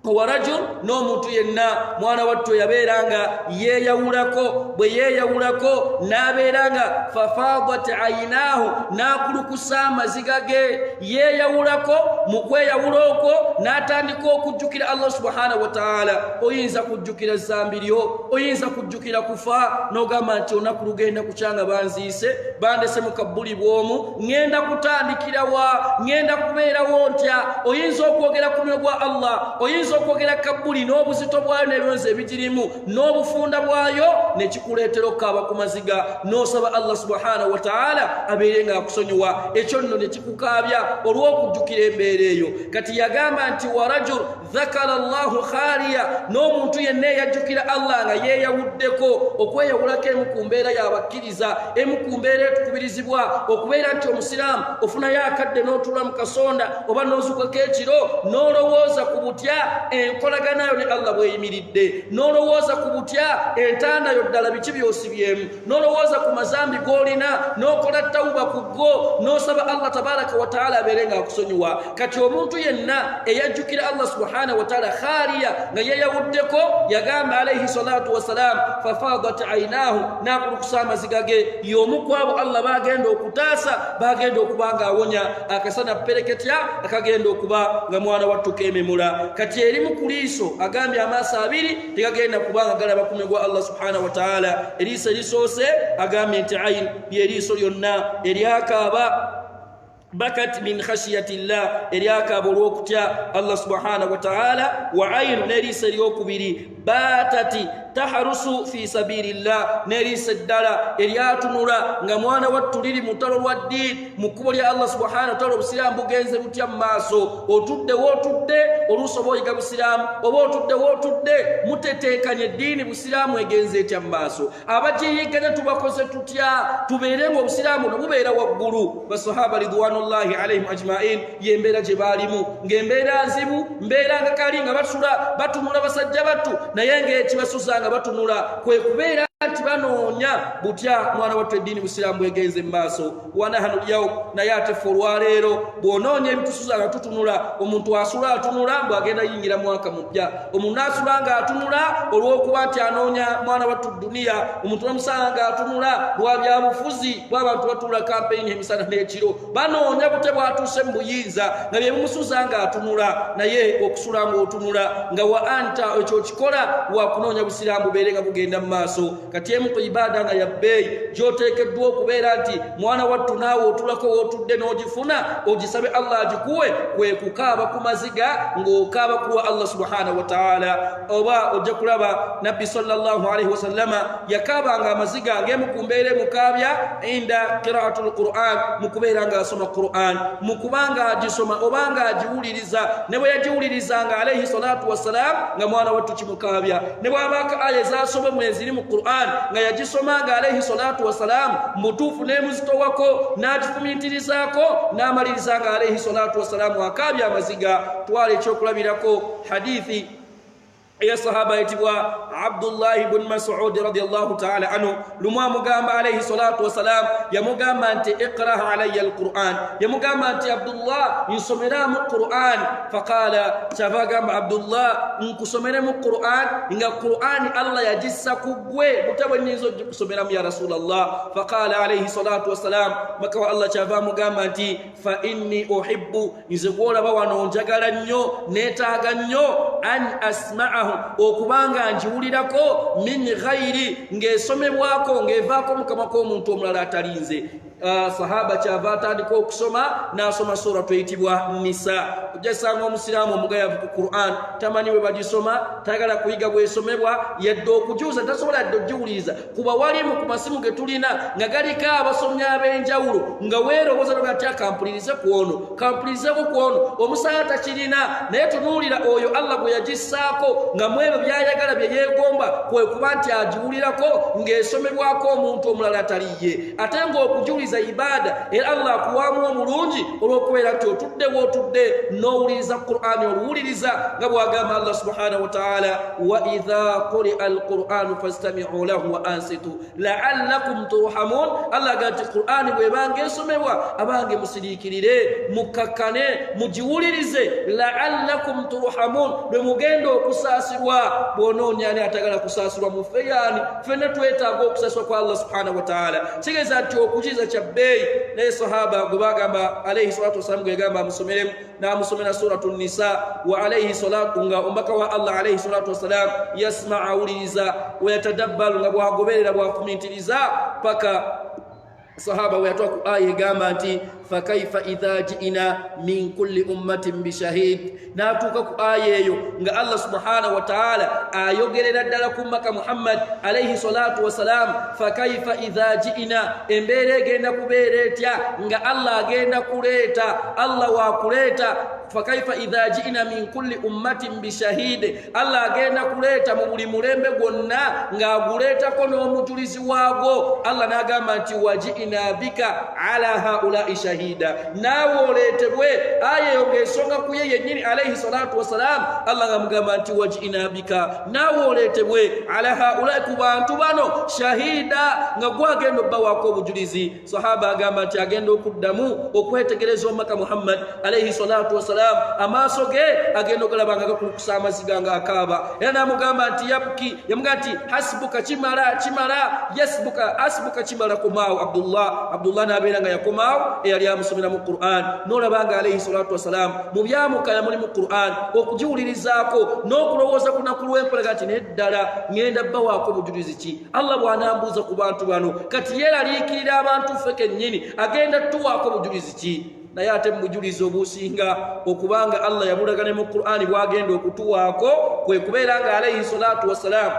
warajul, n'omuntu yenna mwana wattu yabeera nga yeeyawulako. Bwe yeeyawulako n'abeera nga fafadat ayinaahu, n'akulukusa amaziga ge. Yeeyawulako, mu kweyawula okwo n'atandika okujjukira Allah subhanahu wataala. Oyinza kujjukira zambi lyo, oyinza kujjukira kufa n'ogamba nti olunaku lugenda kukya nga banziise, bandese mu kabbuli bw'omu, ŋŋenda kutandikira wa, ŋŋenda kubeerawo ntya? Oyinza okwogera ku mwoyo gwa Allah, oyinza okwogera kabbuli n'obuzito bwayo n'ebirowoozo ebigirimu n'obufunda bwayo, ne kikuleetera okukaaba ku maziga n'osaba Allah subhanahu wataala abeere ng'akusonyiwa. Ekyo nno ne kikukaabya olw'okujjukira embeera eyo. Kati yagamba nti warajul dhakara llahu khaliya, n'omuntu yenna eyajjukira Allah nga yeeyawuddeko. Okweyawulako emu ku mbeera y'abakkiriza, emu ku mbeera etukubirizibwa okubeera nti omusiraamu ofunayo akadde n'otuula mu kasonda oba n'ozukako ekiro n'olowooza ku butya enkolaganayo ne Allah bweyimiridde, n'olowooza ku butya entaana yo ddala biki by'osibyemu, n'olowooza ku mazambi g'olina n'okola tawuba ku go n'osaba Allah tabaraka wataala abeere ng'akusonyiwa. Kati omuntu yenna eyajjukira Allah subhanahu wataala khaliya, nga yeeyawuddeko, yagamba alaihi salatu wassalam fafadat ainahu, n'akulukusa amaziga ge, y'omu ku abo Allah bagenda okutaasa, bagenda okuba ng'awonya akasana pereketya akagenda okuba nga mwana wattu kememula. Kati erimu ku liiso agambye amaaso abiri tegagenda kuba nga galaba ku gwa Allah subhanahu wataala. Eriiso erisoose agambye nti ain, lyeriiso lyonna eryakaaba bakat min khashiyati llah, eryakaaba olw'okutya Allah subhanahu wataala. Wa ainu, n'eriiso eryokubiri baatati taharusu fi sabilillah, n'eriiso eddala eryatunula nga mwana wattu liri mutalo lwa ddiini mu kkubo lya Allah subhanahu wataala. Obusiraamu bugenze butya mu maaso? Otuddewo otudde oluusi oba oyiga busiraamu, oba otuddewo otudde mutetenkanye eddiini busiraamu egenze etya mu maaso, abagiyigganya tubakoze tutya, tubeere nga obusiraamu no bubeera waggulu. Basahaba ridwanullahi alaihim ajmain yembeera gye baalimu, ng'embeera nzibu, mbeera nga kali nga basula batunula basajja battu, naye ng'ekibasuza nga batunula kwe kubeera nti banoonya butya mwana wattu eddiini busiraamu bwegenze mu maaso. Wanahanu lyaum, naye ate ffe olwaleero bw'onoonya ebitusuza nga tutunula, omuntu asula atunula mbu agenda yingira mwaka mupya, omuntu asula nga atunula olw'okuba nti anoonya mwana wattu duniya, omuntu namusanga nga atunula lwa byabufuzi bw'abantu batuula kampeyini emisana n'ekiro banoonya bute bwatuuse mu buyinza, nga bye bimusuza nga atunula. Naye okusula ng'otunula nga wa anta ekyo okikola wakunoonya busiraamu bubeere nga bugenda mu maaso. Kati emu ku ibaada nga ya bbeeyi gy'oteekeddwa okubeera nti mwana wattu naawe otulako wootudde n'ogifuna ogisabe Allah agikuwe, kwe kukaaba ku maziga ng'okaaba kuwa Allah subhanahu wataala. Oba ojja kulaba Nabbi sallallahu alaihi wasallama yakaabanga amaziga ng'emu ku mbeera emukaabya inda qiraatu lquran, mu kubeera ng'asoma Quran, mu kuba ng'agisoma oba ng'agiwuliriza. Ne bwe yagiwulirizanga alaihi salatu wassalam nga mwana wattu kimukaabya, ne bw'abaako aya ezasomwe mweziri mu Quran Qur'an nga yagisoma nga alaihi salatu wassalaamu mutuufu n'emuzitowako, n'agifumintirizaako, n'amaliriza nga alaihi salatu wassalaamu akaabya amaziga. Twala ekyokulabirako hadithi eya sahaba ayitibwa Abdullahi bun Masudi radiallahu taala anhu. Lumu amugamba alaihi salatu wassalam, yamugamba nti, "Iqrah alaya alquran." Yamugamba nti, "Abdullah, nsomeramu Quran." Faqala, kyava agamba, "Abdullah, nkusomeremu Quran nga Qurani Allah yagissa ku ggwe, butya bwe nnyinza ogikusomeramu ya Rasulallah?" Faqala alaihi salatu wassalam, maka wa Allah kyava amugamba nti, "Fa inni uhibbu, nze gwolaba wano njagala nnyo, neetaaga nnyo, an asmaahu, okubanga ngiwulirako, min ghairi, ng'esomebwako, ng'evaako mukama k'omuntu omulala atalinze." Sahaba kyava atandika okusoma, n'asoma suratu eyitibwa Nisa. Ojja sanga omusiraamu omugayavu ku Quran, tamanyi bwe bagisoma, tayagala kuyiga bwesomebwa yadde okujuza, tasobola yadde ogiwuliriza. Kuba walimu ku masimu ge tulina nga galiko abasomi ab'enjawulo, nga weerowooza nti, "Kampulirize ku ono, kampulirizeko ku ono." Omusaya takirina, naye tunuulira oyo Allah gwe yagissaako nga mu ebyo byayagala, bye yeegomba, kwe kuba nti agiwulirako ng'esomebwako omuntu omulala atali ye. Ate ng'okujuliza ibaada, era Allah akuwaamu omulungi olw'okubeera nti otudde bw'otudde n'owuliriza Qur'ani, oluwuliriza nga bw'agamba Allah subhanahu wa taala, "Wa idha quria alquranu fastamiu lahu wa ansitu laallakum turhamun." Allah aga nti Qur'ani bw'ebanga esomebwa, abange musiriikirire, mukakkane, mugiwulirize, laallakum turhamun, lwe mugenda okusaasirwa. Bw'onoonya ani atagala kusaasirwa mufe yaani? Ffenna twetaaga okusaasirwa kwa Allah subhanahu wa taala. Kitegeeza nti okukiza kya bbeeyi. Naye sahaba gwe bagamba alaihi salatu wassalamu, gwe yagamba amusomeremu, n'amusomera suratu Nisa, wa alaihi salatu, nga omubaka wa Allah alaihi salatu wassalam yasma, awuliriza, wayatadabbalu, nga bwagoberera, bwafumintiriza, paka sahaba we yatwa ku aya egamba nti, "Fakaifa idha jiina min kulli ummatin bishahid." N'atuuka ku aya eyo nga Allah subhanahu wa taala ayogerera ddala ku maka Muhammad alaihi salatu wassalam. "Fakaifa idha jiina", embeera egenda kubeera etya nga Allah agenda kuleeta, Allah wakuleeta? "Fakaifa idha jiina min kulli ummatin bishahid", Allah agenda kuleeta mu buli mulembe gwonna ng'aguleetako n'omujulizi waagwo. Allah n'agamba nti, "Wajiina bika ala haulai shahida", naawe oleetebwe. Aya eyo ng'ensonga ku ye yennyini alaihi salatu wassalam. Allah nga mugamba nti, "Wajiina bika", naawe oleetebwe, ala haulai, ku bantu bano, shahida, nga gwagenda obbawaako obujulizi. Sahaba agamba nti agenda okuddamu okwetegereza omubaka Muhammad alaihi salatu wassalam, amaaso ge agenda ogalaba nga gakulukusa amaziga ng'akaaba. Era n'amugamba nti, yabki, yamugamba nti, "Hasbuka, kimala, kimala, yasbuka, hasbuka, kimala, komaawo Abdullah." Abdullah n'abeera nga yakomaawo eyali amusomera mu Quran. N'olaba nga alaihi salatu wassalam mu byamukaya mulimu Quran, okugiwulirizaako n'okulowooza ku lunaku lw'empolaga nti, "Neddala ŋŋenda bbawaako bujulizi ki Allah bw'anambuuza ku bantu bano?" Kati yeeraliikirira abantu ffe kennyini, agenda tuwaako bujulizi ki? Naye ate mu bujulizi obusinga okubanga Allah yabulaga ne mu Qur'ani bwagenda okutuwaako, kwe kubeera nga alaihi salatu wassalam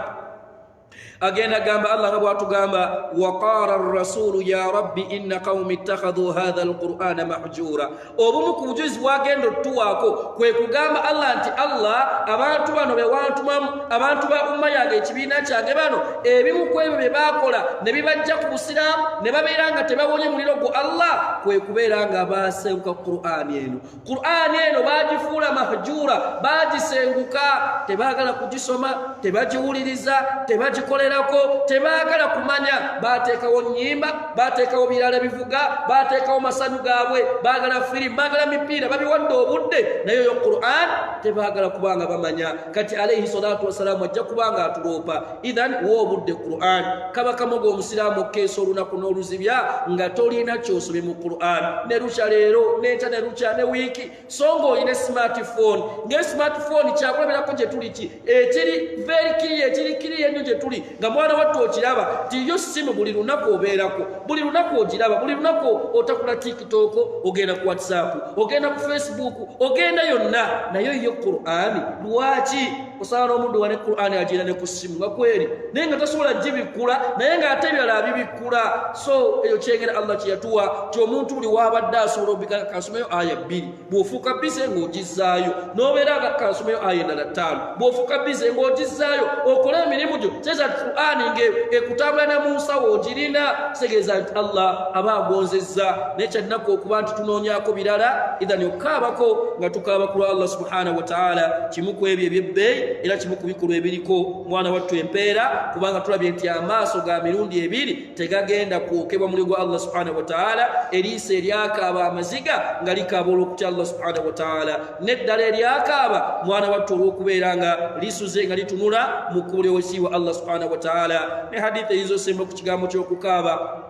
agenda gamba Allah nga bwatugamba, "Waqala rasulu ya rabbi inna qaumi ittakhadhu hatha alqur'ana mahjura." Obumu ku bujulizi bwagenda otutuwaako kwe kugamba Allah nti, "Allah, abantu bano bewantumamu, abantu ba umma yange, ekibiina kyange bano, ebimu ku ebyo bye baakola ne bibajja ku busiraamu ne babeera nga tebawonye muliro gwo Allah, kwe kubeera nga basenguka Qur'ani eno. Qur'ani eno bagifuula mahjura, bagisenguka, tebaagala kugisoma, tebagiwuliriza, tebagikolerako, tebaagala kumanya. Bateekawo nnyimba, bateekawo birala bivuga, bateekawo masanyu gaabwe, baagala firimu, baagala mipiira, babiwadde obudde, naye oyo Quran tebaagala kubanga bamanya." Kati alaihi salatu wassalaamu ajja kubanga atuloopa. Ithan wa obudde Quran kaba kamoga omusiraamu okkeesa olunaku n'oluzibya nga tolina kyosomye mu Quran, ne lukya leero, nenkya ne lukya, ne wiiki, so nga olina smartphone. Nga smartphone kyakulabirako gye tuli ki ekiri very clear, ekiri clear ennyo gye tuli, nga mwana wattu okiraba ti yo simu buli lunaku obeerako, buli lunaku ogiraba, buli lunaku otakula TikTok, ogenda ku WhatsApp, ogenda ku Facebook, ogenda yonna, naye yo Qur'ani lwaki? Osanga n'omuddu nga ne Qur'ani agirina ne ku ssimu nga kweri, naye nga tasobola gibikkula, naye ng'ate ebirala abibikkula. So eyo kyengera Allah kyeyatuwa ti omuntu buli wabadde asobola obika kansomeyo aya bbiri, bw'ofuuka bize ng'ogizzaayo, n'obeera nga kansomeyo aya endala ttaano, bw'ofuuka bize ng'ogizzaayo, okole emirimu gyo. Kitegeeza nti Qur'ani ng'ekutambula ne mu nsawo ogirina, kitegeeza nti Allah aba agonzezza. Naye kyannaku okuba nti tunoonyaako birala idhani okukaabako nga tukaaba ku lwa Allah subhanahu wataala, kimu ku ebyo ebyebbeeyi era kimu ku bikolwa ebiriko mwana wattu empeera, kubanga tulabye nti amaaso ga mirundi ebiri tegagenda kwokebwa muli gwa Allah subhanahu wataala. Eriiso eryakaaba amaziga nga likaaba olw'okutya Allah subhanahu wataala, n'eddala eryakaaba mwana wattu olw'okubeera nga lisuze nga litunula mu kkubo ly'owekitiibwa Allah subhanahu wataala. Ne haditha eyinza osemba ku kigambo ky'okukaaba,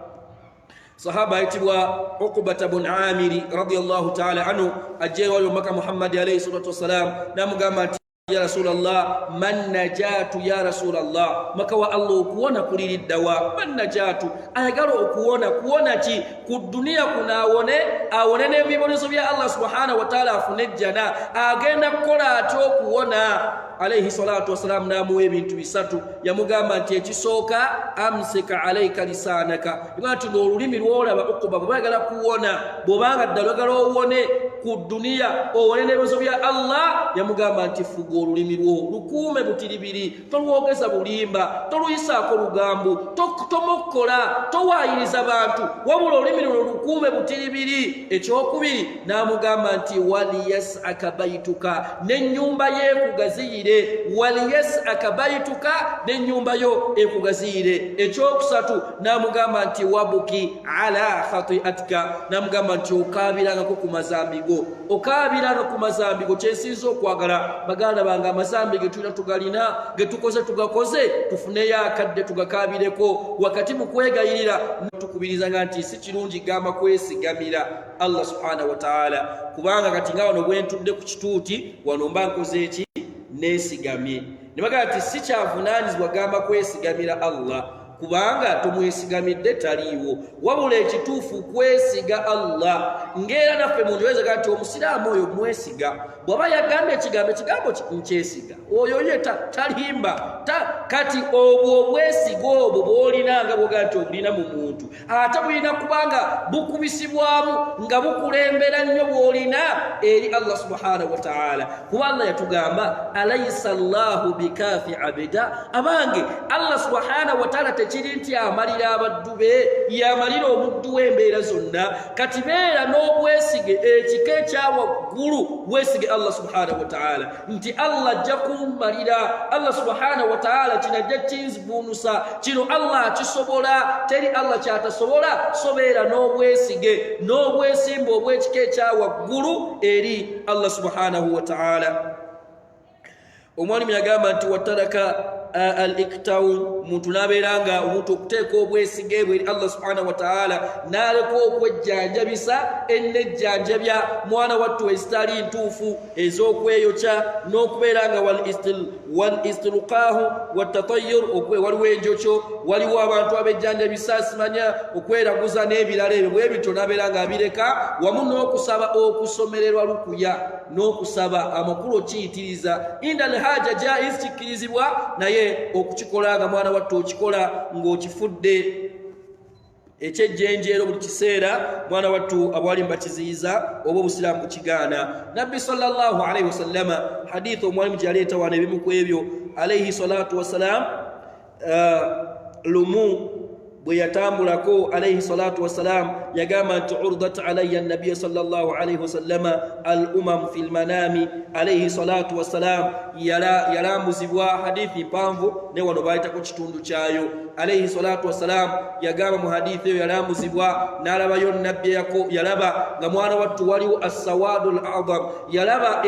sahaba ayitibwa Uqbata bun Amiri radiallahu taala anhu ajja ewali omubaka Muhammadi alaihi salatu wassalam, namugamba nti, ya Rasulallah, man najatu? Ya Rasulallah, maka wa Allah, okuwona kuliriddawa? Man najatu, ayagala okuwona. Kuwona ki? Ku duniya kuno awone, awone n'ebibonezo bya Allah subhanahu wataala, afune ejjana. Agenda kukola atya okuwona? Alaihi salatu wassalamu n'amuwa ebintu bisatu. Yamugamba nti ekisooka, amsika alaika lisanaka, nga nti n'olulimi lwolaba Ukuba, bwe bayagala kuwona, bw'obanga ddala oyagala owone ku duniya, owone n'ebibuzo bya Allah, yamugamba nti fuga olulimi lwo, lukuume butiribiri, tolwogeza bulimba, toluyisaako lugambo, tomokkola, towaayiriza bantu, wabula olulimi luno lukuume butiribiri. Ekyokubiri n'amugamba nti waliyasaka baituka, n'ennyumba ye ekugaziyire. Waliyasaka baituka, n'ennyumba yo ekugaziyire. Ekyokusatu n'amugamba nti wabuki ala khatiatika, n'amugamba nti okaabirangako ku mazambi go, okaabiranga ku mazambi go. Kyensinza okwagala, baganda bange, amazambi ge tulina tugalina, ge tukoze tugakoze, tufuneyo akadde tugakaabireko wakati mu kwegayirira. Tukubirizanga nti si kirungi gamba kwesigamira Allah subhanahu wataala, kubanga kati nga wano bwentudde ku kituuti wano mba nkoze eki? Neesigamye. Ne bagamba nti si kyavunaanyizibwa gamba kwesigamira Allah, kubanga tomwesigamidde, taliiwo, wabula ekituufu kwesiga Allah. Ng'era naffe mu njowezaga nti omusiraamu oyo mwesiga, bw'aba yagambye ekigambo, ekigambo nkyesiga, oyo ye talimba. Kati obwo obwesiga obwo bw'olina nga bwogaa nti obulina mu muntu, ate bulina kubanga bukubisibwamu nga bukulembera nnyo bw'olina eri Allah subhanahu wataala, kuba Allah yatugamba, alaisa llahu bikafi abida? Abange, Allah subhanahu wataala tekiri nti amalira abaddu be, yamalira omuddu we embeera zonna. Kati beera n'obwesige ekika ekyawaggulu, wesige Allah subhanahu wataala nti Allah ajja kummalira, Allah subhanahu wataala kino ajja kinzivuunusa, kino Allah akisobola, teri Allah kyatasobola. So beera n'obwesige n'obwesimba obw'ekika ekyawaggulu eri Allah subhanahu wataala. Omwalimu yagamba nti wataraka al iktaun, muntu n'abeera nga omuntu okuteeka obwesige bwe eri Allah subhanahu wataala, n'aleka okwejjanjabisa ennejjanjabya mwana wattu ezitali ntuufu ez'okweyokya, n'okubeera nga wal istiluqaahu watatayur, waliwo enjokyo, waliwo abantu abejjanjabisa, simanya okweraguza n'ebirala ebyo bwe bityo, n'abeera nga abireka, wamu n'okusaba okusomererwa lukuya n'okusaba amakulu okiyitiriza inda alhaja jaiz, kikkirizibwa, naye okukikola nga mwana wattu okikola ng'okifudde ekyejjenjeero buli kiseera, mwana wattu abwalimu bakiziyiza oba obusiraamu bukigaana. Nabbi sallallahu alaihi wasallama, haditha omwalimu gye yaleeta wano, ebimu ku ebyo, alaihi salatu wassalam, lumu bwe yatambulako alaihi salatu wassalam, yagamba nti urdat alaya nabiya sallallahu alaihi wasallama al umam fi lmanami. Alaihi salatu wassalam yalambuzibwa, hadithi mpanvu naye wano bayitako kitundu kyayo. Alaihi salatu wassalam yagamba mu hadithi eyo, yalambuzibwa n'alabayo nabbi yako, yalaba nga mwana wattu waliwo assawaadu l azam, yalaba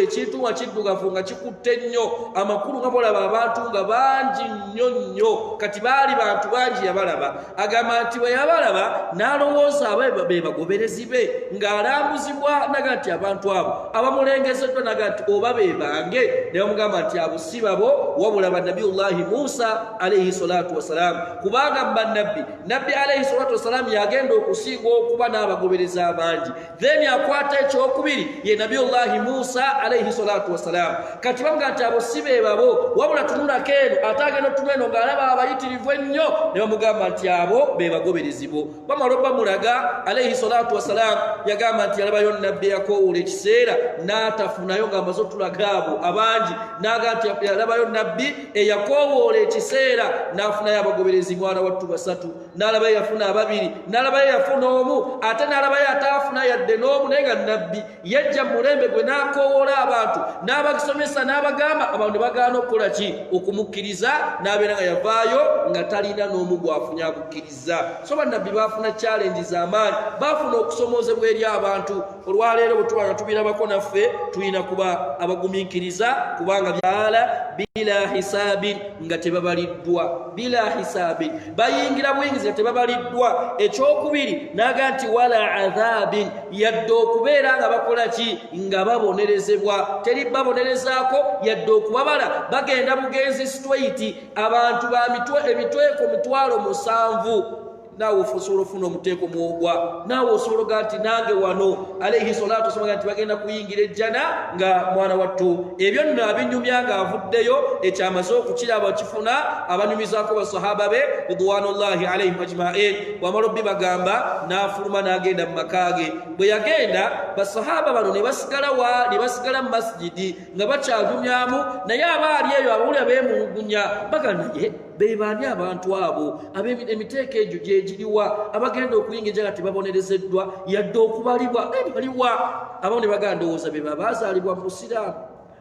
ekintu nga kiddugavu nga kikutte nnyo, amakulu nga bolaba abantu nga bangi nnyo nnyo. Kati baali bantu bangi, yabalaba. Agamba nti bwe yabalaba n'alowooza aba be bagoberezi be, ng'alambuzibwa naga nti abantu abo abamulengezeddwa, naga nti oba be bange, ne bamugamba nti abo si babo, wabula bannabiyullahi Musa alaihi salatu wassalaamu, kubanga mu bannabbi, nabbi alaihi salatu wassalaamu yagenda okusinga okuba n'abagoberezi abangi, then akwata ekyokubiri ye nabiyullahi Musa. Abamukkiriza alaihi salatu wassalaamu. Kati bamuga nti abo si be babo, wabula tunulako eno, ate agenda otunula eno ng'alaba abayitirivu ennyo, ne bamugamba nti abo be bagoberezi bo. Bamala obamulaga alaihi salatu wassalaamu, yagamba nti yalabayo nabbi yakoowoola ekiseera n'atafunayo ng'amaze otulaga abo abangi, n'aga nti yalabayo nabbi eyakoowoola ekiseera n'afunayo abagoberezi mwana wattu basatu, n'alabayo yafuna ababiri, n'alabayo yafuna omu, ate n'alabayo ataafuna yadde n'omu, naye nga nabbi yajja mu mulembe gwe n'akoowoola abantu n'abasomesa n'abagamba, abantu ne bagaana okukola ki? Okumukkiriza, n'abeera nga yavaayo nga talina n'omu gw'afunye amukkiriza. So bannabbi baafuna challenge z'amaanyi, baafuna okusomoozebwa eri abantu. Olwaleero bwe tuba nga tubirabako naffe tulina kuba abagumiikiriza, kubanga byala bila hisabin, nga tebabaliddwa, bila hisabin, bayingira buyingizi nga tebabaliddwa. Ekyokubiri naga nti wala adhabin, yadde okubeera nga bakola ki? Nga babonerezebwa, teri babonerezaako yadde okubabala, bagenda bugenzi straight. Abantu ba mitwe emitweko 700,000, naawe osobola ofuna omuteeko mwogwa, naawe osobola oga nti nange wano. Alaihi salatu wasalamu nti bagenda kuyingira ejjana nga mwana wattu. Ebyo nno abinyumya ng'avuddeyo, ekyamaze okukiraba kifuna abanyumizaako basahaba be ridwanullahi alaihim ajmain. Bwamala obibagamba n'afuluma n'agenda mu maka ge. Bwe yagenda, basahaba bano ne basigala wa? Ne basigala mu masijidi nga bakyanyumyamu, naye abaali eyo abawulira beemulugunya, bagamba naye be baani abantu abo emiteeko egyo gyegiriwa abagenda okuyingira nga tebabonerezeddwa yadde okubalibwa? Baliwa abamu ne bagamba ndowooza be babazaalibwa mu busiraamu,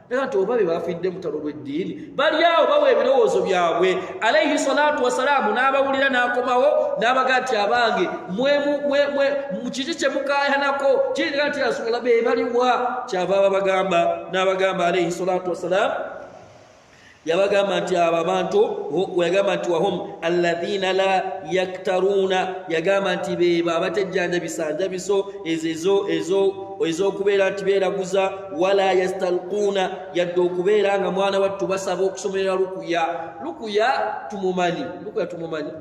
era nti oba be bafiidde mutalo lw'eddiini, bali awo bawa ebirowoozo byabwe. Alaihi salatu wasalaamu n'abawulira n'akomawo n'abaga nti abange kiki kye mukaayanako? Kiriga nti Rasulallah, be baliwa? Kyava babagamba n'abagamba alaihi salatu wasalaamu, yabagamba nti abo abantu, yagamba nti wahum alladhina la yaktaruuna, yagamba nti bebo abatejjanjabisa njabiso ezo ez'okubeera nti beeraguza, wala yastalquuna, yadde okubeera nga mwana wattu basaba okusomerera lukuya. Lukuya tumumanyi, lukuya tumumanyi,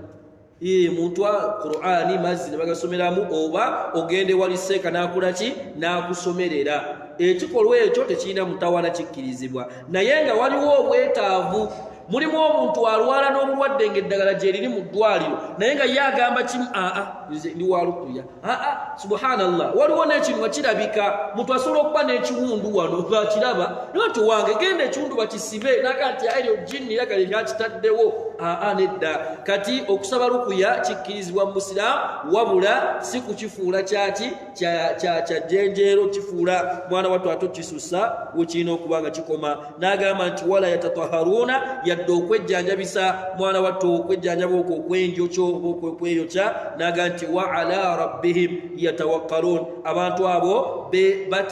muntu Qur'ani mazzi ne bagasomeramu, oba ogende wali seeka n'akola ki? N'akusomerera. Ekikolwa ekyo tekirina mutawana, kikkirizibwa, naye nga waliwo obwetaavu. Mulimu omuntu alwala n'obulwadde ng'eddagala gye riri mu ddwaliro, naye nga ye agamba kimu, aa nze ndi wa lukuya, aa subhanallah. Waliwo n'ekintu nga kirabika, muntu asobola okuba n'ekiwundu wano ng'akiraba, naye nti wange genda ekiwundu bakisibe, naga nti eryo jinni yagala eryakitaddewo, aa nedda. Kati okusaba lukuya kikkirizibwa mu busiraamu, wabula si kukifuula kyaki kya jjenjeero, kifuula mwana wattu ate okisusa wekirina okuba nga kikoma. N'agamba nti wala yatataharuuna, yadde okwejjanjabisa mwana wattu, okwejjanjaba okwo okwenjokyo oba okweyokya. N'agamba nti wa ala rabbihim yatawakkaluun, abantu abo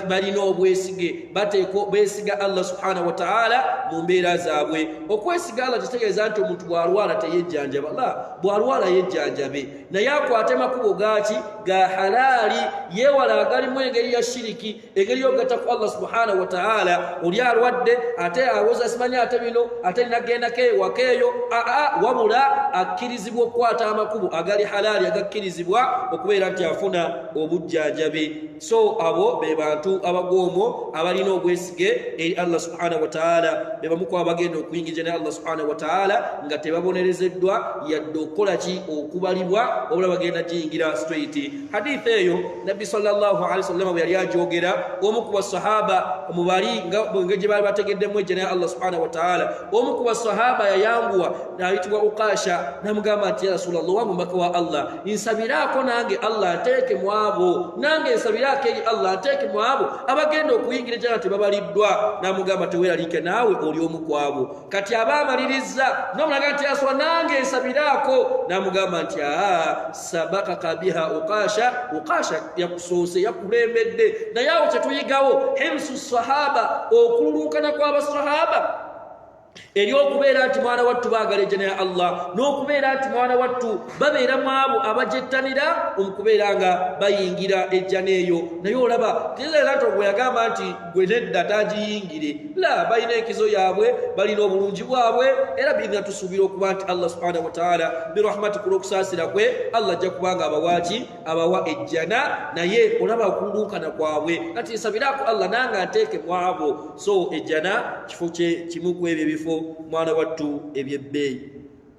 balina obwesige, beesiga Allah subhanahu wa ta'ala mu mbeera zaabwe. Okwesiga Allah kitegeeza nti omuntu bw'alwala teyejjanjaba, la, bw'alwala yejjanjabe, naye akwate makubo gaaki? Ga halaali, yeewala agalimu engeri ya shiriki, engeri y'okugatta ku Allah subhanahu wa ta'ala. Oli alwadde ate awoza simanyi ate bino ate linagendako ewaka eyo, aa wabula akkirizibwa okukwata amakubo agali halaali agakkirizibwa okubeera nti afuna obujjanjabi. So abo be bantu abagwomwo abalina obwesige eri Allah subhanahu wa ta'ala, be bamu ku abagenda okuyingira ne Allah subhanahu wa ta'ala nga tebabonerezeddwa yadde okukola ki? Okubalibwa, wabula bagenda giyingira straight. Hadith eyo Nabbi sallallahu alaihi wasallam bwe yali agyogera, omu ku basahaba mubali nga gye baali bategeddemu ejjana ya Allah subhanahu wa ta'ala, omu ku basahaba yayanguwa nayitibwa Ukasha namugamba nti ya Rasulallah, wange omubaka wa Allah, nsabiraako nange Allah nteeke mu abo, nange nsabiraako eri Allah nteeke mu abo abagenda okuyingira ejjana tebabaliddwa. Namugamba teweeraliike, naawe oli omu ku abo. Kati aba amalirizza nomulaga nti aswa nange nsabiraako, namugamba nti aa sabakaka biha Ukasha, Ukasha yakusoose, yakulembedde. Naye awo kyetuyigawo himsu sahaba, okululunkana kw'abasahaba. Eri okubeera nti mwana wattu baagala ejjana ya Allah, n'okubeera nti mwana wattu babeera mu abo abagyettanira omukubeera nga bayingira ejjana eyo. Naye olaba tezera nti gwe yagamba nti gwe nedda tagiyingire, la, balina enkizo yaabwe, balina obulungi bwabwe, era biina tusuubira okuba nti Allah subhanahu wataala birahmati, ku lw'okusaasira kwe, Allah ajja kuba nga abawaaki abawa ejjana. Naye olaba okulunkana kwabwe, kati nsabiraako Allah nange anteeke mu abo. So ejjana kifo kye kimu ku ebyo ebifo mwana wattu ebyebbeeyi.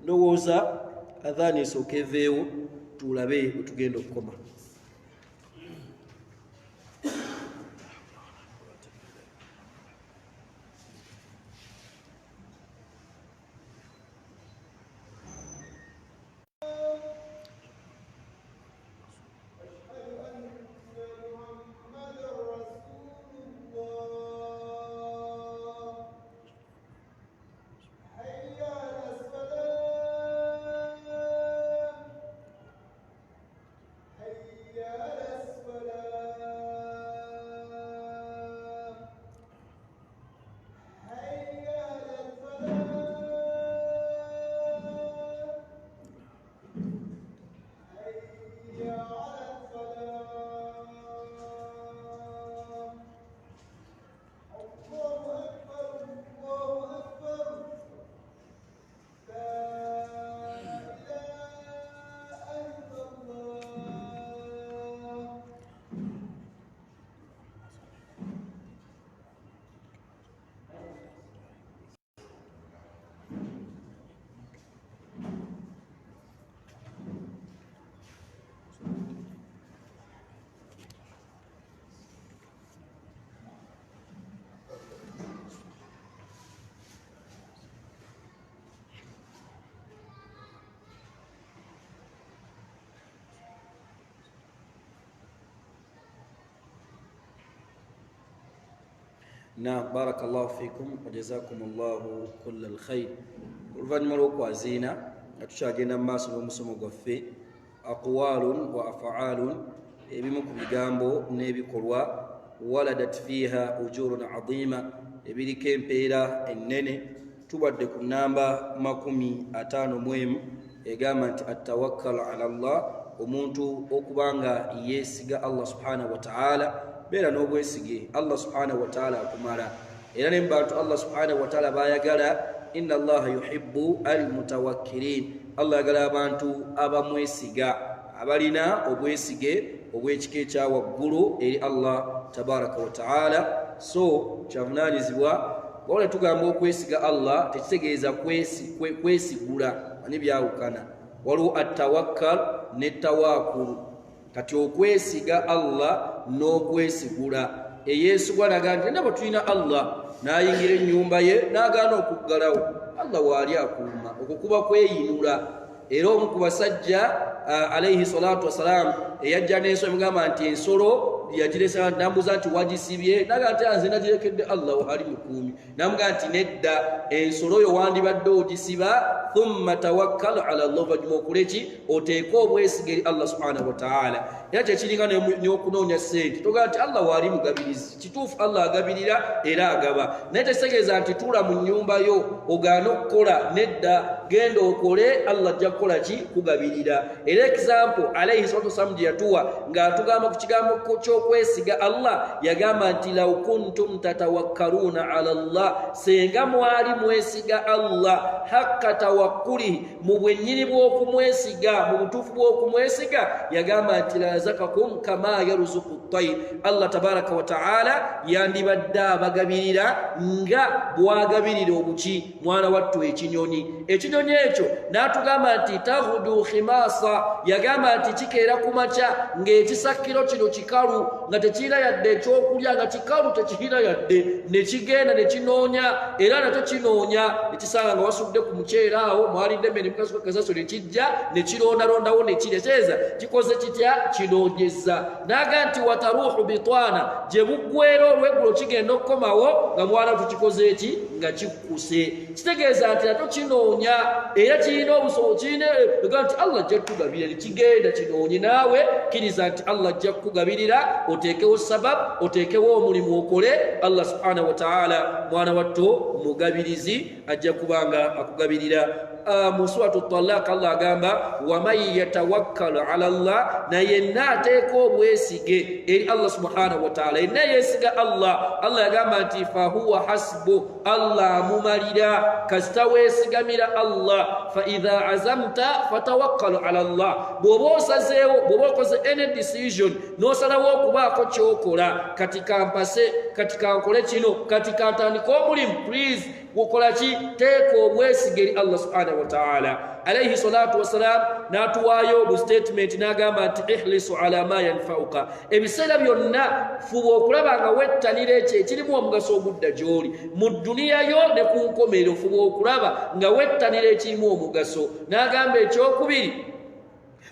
Ndowooza adhaani esooka eveewo, tulabe bwe tugenda okukoma. Naam, barakallahu fikum wa jazakumullahu kulla alkhair. Oluvannyuma lw'okwaziina nga tukyagenda mu maaso n'omusomo gwaffe aqwalun wa afaalun, ebimu ku bigambo n'ebikolwa, waladat fiiha ujurun adima, ebiriko empeera ennene. Tubadde ku namba 51 egamba nti attawakkal ala Allah, omuntu okuba nga yeesiga Allah subhanahu wataala. Beera n'obwesige, Allah subhanahu wataala akumala. Era ne mubantu Allah subhanahu wataala bayagala, inna allaha yuhibbu almutawakkirin, Allah ayagala abantu abamwesiga, abalina obwesige obw'ekika ekya waggulu eri Allah tabaraka wataala. So kyavunanyizibwa wabula tugamba okwesiga Allah tekitegeeza kwesigula, ani byawukana. Waliwo attawakkal ne tawakulu. Kati okwesiga Allah n'okwesigula, eyeesigwa naga nti nabo tulina Allah, n'ayingira ennyumba ye n'agaana okuggalawo, Allah waali akuuma. Okwo kuba kweyinula. Era omu ku basajja alaihi salatu wassalam eyajja n'ensolo, emugamba nti ensolo yagiresa, nambuuza nti wagisibye? Naga nti nze nagirekedde Allah waali mukuumi. Namuga nti nedda, ensolo yo wandibadde ogisiba, thumma tawakkal ala Allah, oluvannyuma okoleki? Oteeke obwesige eri Allah subhanahu wataala. Era kyekiringa n'okunoonya ssente, togaa nti Allah waali mugabirizi. Kituufu, Allah agabirira era agaba, naye tekitegeeza nti tuula mu nnyumba yo ogaane okukola. Nedda, genda okole, Allah ajja kukola ki? Kugabirira. Era example alaihi salatu wasalamu gye yatuwa ng'atugamba ku kigambo ky'okwesiga Allah, yagamba nti law kuntum tatawakkaluuna ala Allah, senga mwali mwesiga Allah hakka tawakkulihi, mu bwennyini bw'okumwesiga, mu butuufu bw'okumwesiga, yagamba nti lazakakum kama yaruzuku tayir, Allah tabaraka wataala yandibadde abagabirira nga bwagabirira obuki, mwana wattu, ekinyonyi. Ekinyonyi ekyo n'atugamba nti tahudu khimasa, yagamba nti kikeera ku makya ng'ekisakkiro kino kikalu, nga tekirina yadde ekyokulya, nga kikalu tekirina yadde, ne kigenda ne kinoonya, era nakyo kinoonya ne kisanga nga wasudde ku muceere awo mwalidde emmere mukasuka, ne kijja ne kirondalondawo ne kirya. Kyeza kikoze kitya? Kinoonyeza. Naga nti wataruhu bitwana, gye buggwera olweggulo kigenda okukomawo nga mwana tukikoze eki? Nga kikkuse. Kitegeeza nti nakyo kinoonya. Era kirina obusobozi, kirina ega nti Allah ajja kukugabirira. Nekigenda kinoonye naawe, kkiriza nti Allah ajja kukugabirira, oteekewo sabab, oteekewo omulimu okole. Allah subhanahu wataala mwana watto mugabirizi, ajja kuba nga akugabirira. Mu suratu Talaq Allah agamba, waman yatawakkal ala llah, naye yenna ateeka obwesige eri Allah subhanahu wataala, yenna yeesiga Allah, Allah yagamba nti fahuwa hasbu, Allah amumalira. Kasita weesigamira Allah. Fa idha azamta fatawakkal ala llah, bw'oba osazeewo, bw'oba okoze any decision n'osalawo okubaako kyokola, kati kampase, kati kankole kino, kati kantandika omulimu, please gukola ki? Teeka obwesige eri Allah subhanahu wataala. Alaihi salatu wassalam n'atuwaayo bu statement n'agamba nti ihlisu ala ma yanfauka, ebiseera byonna fuba okulaba nga wettanira ekyo ekirimu omugaso ogudda gy'oli mu dduniya yo ne ku nkomerero. Fuba okulaba nga wettanira ekirimu omugaso. N'agamba ekyokubiri,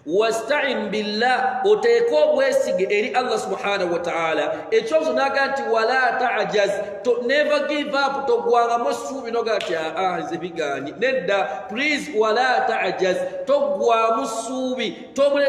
wastain billah, oteeke obwesige eri Allah subhanahu wataala. Ekyobuzo naga nti wala tajaz, never give up, togwangamu essuubi noga nti aa nze biganye. Nedda, please, wala tajaz, toggwamu ssuubi,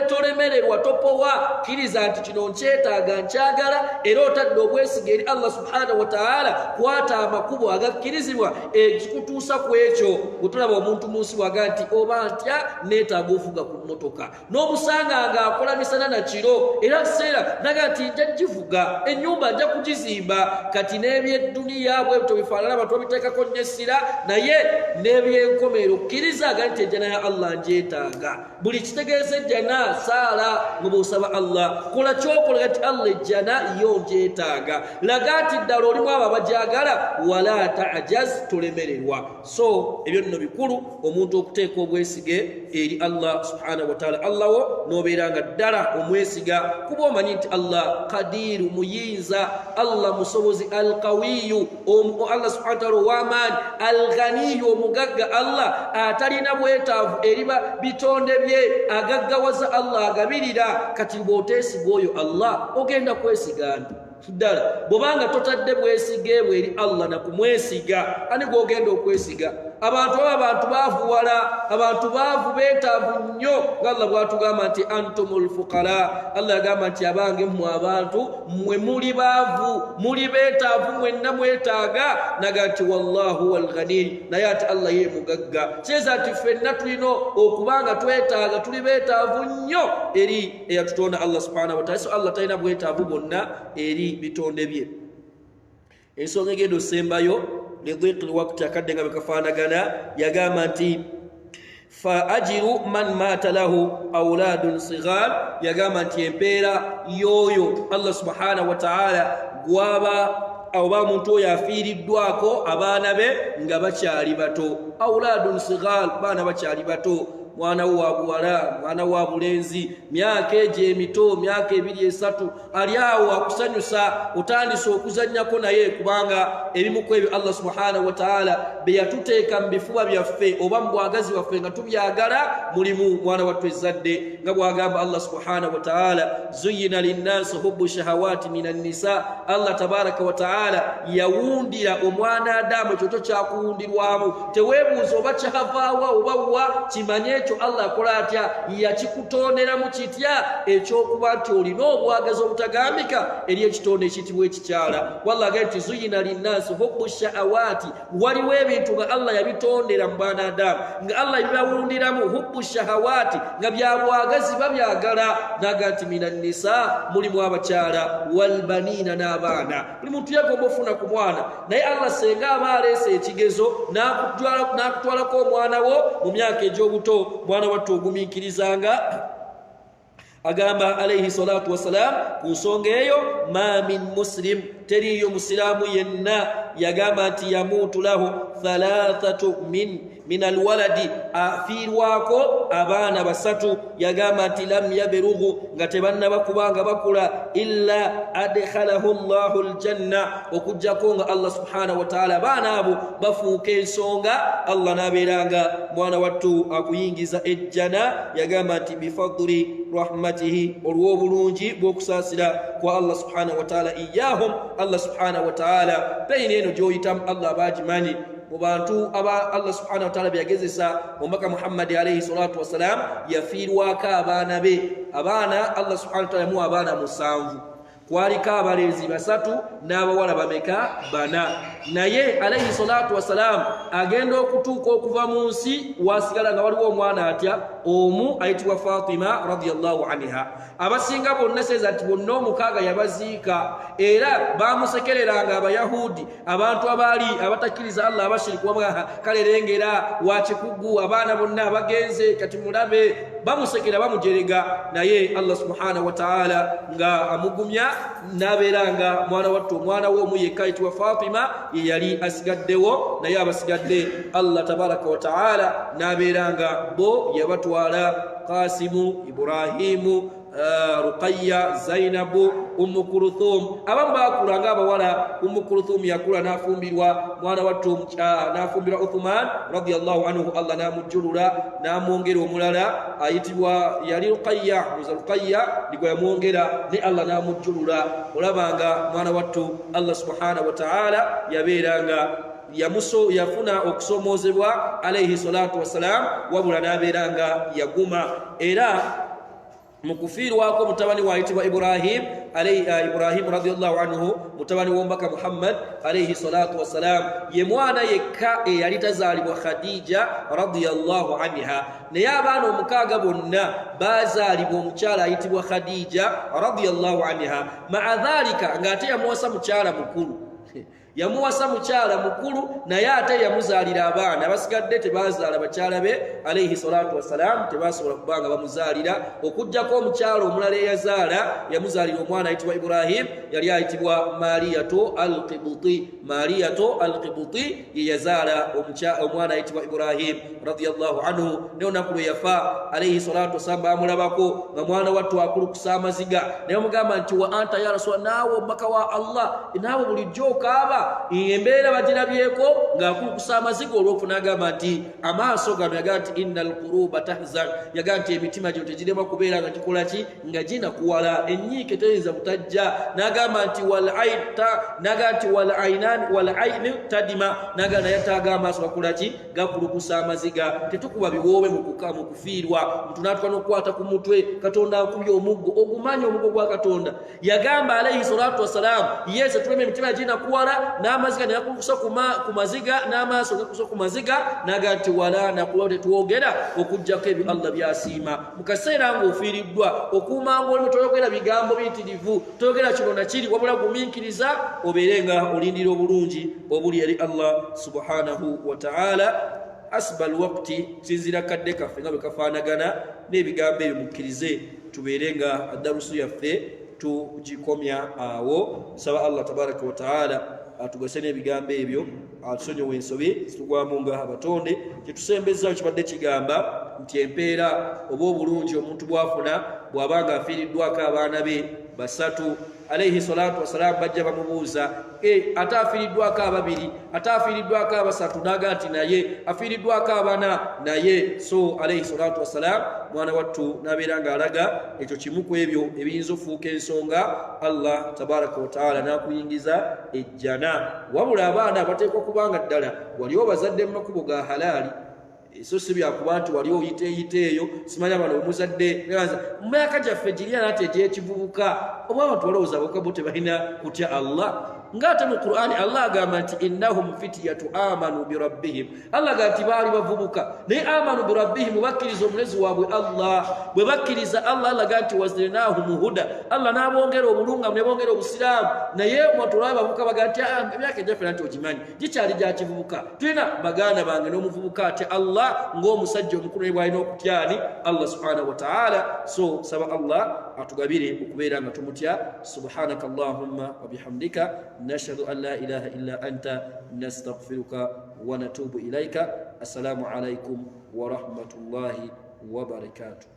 tolemererwa, topowa. Kkiriza nti kino nkyetaaga, nkyagala, era otadde obwesige eri Allah subhanahu wataala. Kwata amakubo agakkirizibwa ekikutuusa ku ekyo. Bwetulaba omuntu mu nsi bwaga nti oba ntya neetaaga ovuga ku mmotoka, n'omusanga ng'akola misana na kiro, era kiseera naga nti nja givuga, ennyumba nja kugizimba. Kati n'ebyedduniya bwebityo bifaanana, abantu babiteekako nnyo essira, naye n'ebyenkomerero kkiriza aga nti ejjana ya Allah ngyetaaga. Buli kitegeeza ejjana, saala nga bw'osaba Allah, kola kyokola nti Allah ejjana yo ngyetaaga, laga nti ddala olimu abo abagyagala. Wala tajaz, tolemererwa. So ebyo nno bikulu, omuntu okuteeka obwesige eri Allah subhanahu wataala. Allah wo n'obeera nga ddala omwesiga, kuba omanyi nti Allah kadiiru, muyinza, Allah musobozi, alqawiyu, Allah subhanahu wataala ow'amaanyi, alghaniyu, omugagga, Allah atalina bwetaavu eri bitonde bye, agaggawaza, Allah agabirira. Kati bw'oteesiga oyo Allah, ogenda kwesigani ddala bwobanga totadde bwesige bwe eri Allah nakumwesiga? Ani gwogenda okwesiga? Abantu abo abantu baavuwala, abantu baavu, beetaavu nnyo, nga Allah bwatugamba nti antum lfuqara. Allah yagamba nti abange mmwe abantu, mmwe muli baavu, muli beetaavu, mwenna mwetaaga. Naga nti wallahu walghani, naye ate Allah ye mugagga. Kyeza nti ffenna tulina okuba nga twetaaga, tuli beetaavu nnyo eri eyatutonda, Allah subhanahu wataala. So Allah talina bwetaavu bwonna eri bitonde bye. Ensonga egenda osembayo, lidhiqi lwakti, akadde nga bwekafaanagana, yagamba nti fa ajiru man maata lahu auladun sigar, yagamba nti empeera y'oyo Allah subhanahu wataala gwaba oba omuntu oyo afiiriddwako abaana be nga bakyali bato. Auladun sigar, baana bakyali bato, mwana wo wa buwala, mwana wa bulenzi, myaka egyo emito, myaka 2, 3, ali awo akusanyusa, otandise okuzannyako naye. Kubanga ebimu ku ebyo Allah subhanahu wataala bye yatuteeka mu bifuba byaffe oba mu bwagazi bwaffe nga tubyagala, mulimu mwana wattu ezzadde, nga bw'agamba Allah subhanahu wataala, zuyina linnasi hubbu shahawati min annisa. Allah tabaraka wataala yawundira omwana Adamu, ekyo kyo kyakuwundirwamu, teweebuuza oba kyavaawa oba wa, kimanye ekyo Allah akola atya, yakikutonderamu kitya ekyokuba nti olina obwagazi obutagambika eri ekitonde ekiyitibwa ekikyala. Wallah agambye nti zuyina linnasi hubbu shahawati, waliwo ebintu nga Allah yabitondera mu baana Adamu, nga Allah yabibawundiramu, hubbu shahawati, nga byabwagazi, babyagala. Naga nti mina nisa, mulimu abakyala, walbaniina, n'abaana. Buli muntu yagomba ofuna ku mwana, naye Allah senga aba aleese ekigezo n'akutwalako omwana wo mu myaka egy'obuto, mwana wattu ogumiikirizanga. Agamba alaihi salatu wassalam ku nsonga eyo, ma min muslim, teriiyo musiraamu yenna, yagamba nti yamuutu lahu thalathatu min alwaladi, afiirwako abaana basatu, yagamba nti lam yaberughu, nga tebannaba kubanga bakula, illa adkhalahu llahu ljanna, okugjako nga Allah subhanahu wataala abaana abo bafuuka ensonga Allah n'abeeranga mwana wattu akuyingiza ejjana. Yagamba nti bifadli rahmatihi, olw'obulungi bw'okusaasira kwa Allah subhanahu wataala iyahum. Allah subhanahu wataala peyini eno gy'oyitamu Allah aba agimanyi. Mu bantu aba Allah subhanahu wataala byeyagezesa omubaka Muhammadi alaihi salatu wassalam, yafiirwako abaana be. Abaana Allah subhanahu wataala yamuwa abaana 7, kwaliko abalenzi 3 n'abawala bameka? 4. Naye alaihi salatu wassalam agenda okutuuka okuva mu nsi, wasigala nga waliwo omwana atya? Omu, ayitibwa Fatima radiallahu anha. Abasinga bonna seza nti bonna 6 yabaziika, era bamusekereranga Abayahudi, abantu abaali abatakkiriza Allah, abashiriku, bamuga kale lengera wakikugu, abaana bonna abagenze, kati mulabe. Bamusekera, bamujerega, naye Allah subhanahu wataala nga amugumya n'abeera nga mwana wattu omwana we omu yekka ayitibwa Fatima ye yali asigaddewo. Naye abasigadde Allah tabaraka wataala n'abeera nga bo yabatwala: Kasimu, Ibrahimu, Ruqaya, Zainabu, Ummu Kuruthum. Abamu bakula nga abawala. Ummu Kuruthum yakula n'afumbirwa mwana wattu, n'afumbirwa Uthman radiallahu anhu. Allah n'amujjulula n'amwongera omulala ayitibwa yali Ruqaya, muza Ruqaya ndigwe yamwongera, ne Allah n'amujjulula. Olabanga mwana wattu Allah subhanahu wataala yabeera nga yafuna okusomoozebwa alaihi salatu wassalam, wabula n'abeera nga yaguma. Era mu kufiirwako mutabani waayitibwa Ibrahim, Ibrahim radiallahu anhu, mutabani w'omubaka Muhammad alaihi salatu wassalam, ye mwana yekka eyali tazaalibwa Khadija radiallahu anha. Naye abaana 6 bonna bazaalibwa omukyala ayitibwa Khadija radiallahu anha. Maa dhalika, ng'ate yamuwasa mukyala mukulu, yamuwasa mukyala mukulu, naye ate yamuzaalira abaana. Abasigadde tebazaala bakyala be alaihi salatu wassalam, tebasobola kubanga bamuzaalira, okugjako omukyala omulala eyazaala, yamuzaalira omwana ayitibwa Ibrahim, yali ayitibwa Mariyato Alqibuti. Mariyato Alqibuti ye yazaala omwana ayitibwa Ibrahim radiallahu anhu. Naye olunaku lwe yafa alaihi salatu wassalam, bamulabako nga mwana wattu akulukusa amaziga, naye omugamba nti wa anta ya rasula, naawe omubaka wa Allah, naawe bulijjo okaaba, embeera bagirabyeko ng'akulukusa amaziga olwoku. N'agamba nti amaaso gano, yagamba nti inna alquruba tahzan, yagamba nti emitima gino tegirema kubeera nga gikola ki? Nga ginakuwala, enyiike teyinza butajja. N'agamba nti n'agamba nti walainan walaini tadima, n'agamba naye ataaga amaaso gakola ki? Gakulukusa amaziga. Tetukuba biwoobe mu kufiirwa. Muntu n'atuka n'okukwata ku mutwe, Katonda akubye omuggo, ogumanyi omuggo gwa Katonda. Yagamba alaihi salatu wassalam, yese tuleme emitima ginakuwala n'amaziga negakulukusa ku maziga, n'amaaso gakulukusa ku maziga. Naga nti wala nakuwa, tetwogera okugjako ebyo Allah byasiima. Mu kaseera ng'ofiiriddwa, okuumanga olimu, toyogera bigambo biyitirivu, toyogera kino nakiri, wabula gumiikiriza obeere nga olindira obulungi obuli eri Allah subhanahu wataala. Asba alwakti, sinzira kadde kaffe nga bwe kafaanagana n'ebigambo ebyo, mukkirize tubeere nga darusu yaffe tugikomya awo. Nsaba Allah tabaraka wataala atugase n'ebigambo ebyo, atusonyiwa ensobi zitugwamu nga abatonde. Kyetusembezaayo kibadde kigamba nti empeera oba obulungi omuntu bwafuna bw'aba nga afiiriddwako abaana be 3, alaihi salatu wassalam, bajja bamubuuza, ate afiiriddwako ababiri, ate afiiriddwako abasatu? Naga nti naye afiiriddwako abana naye. So alaihi salatu wassalam, mwana wattu nabeera ng'alaga ekyo kimu ku ebyo ebiyinza okufuuka ensonga Allah tabaraka wataala n'akuyingiza ejjana. Wabula abaana bateekwa kubanga ddala wali obazadde mu makubo ga halaali, so si byakuba nti wali oyiteeyite eyo simanya bano omuzadde. Mu myaka gyaffe giri anati egyekivubuka, oba abantu balowooza abavubuka bo tebalina kutya Allah, ng'ate mu Qur'ani Allah agamba nti innahum fityatu amanu birabbihim. Allah agamba nti baali bavubuka, naye amanu birabbihim, bakkiriza omulezi waabwe Allah. Bwe bakkiriza Allah, Allah agamba nti wazidnahum huda, Allah n'abongera obulungamu, ne bongera obusiraamu. Naye mwatulaba abavubuka baga nti emyaka egyaffe nti ogimanyi gikyali gya kivubuka. Tulina baganda bange n'omuvubuka atya Allah ng'omusajja omukulu, naye bw'alina okutyani Allah subhanahu wataala. So saba Allah atugabire okubeera nga tumutya. Subhanaka allahumma wabihamdika, nashhadu an la ilaha illa anta, nastaghfiruka wa natubu ilaika. Assalamu alaikum warahmatullahi wabarakatuh.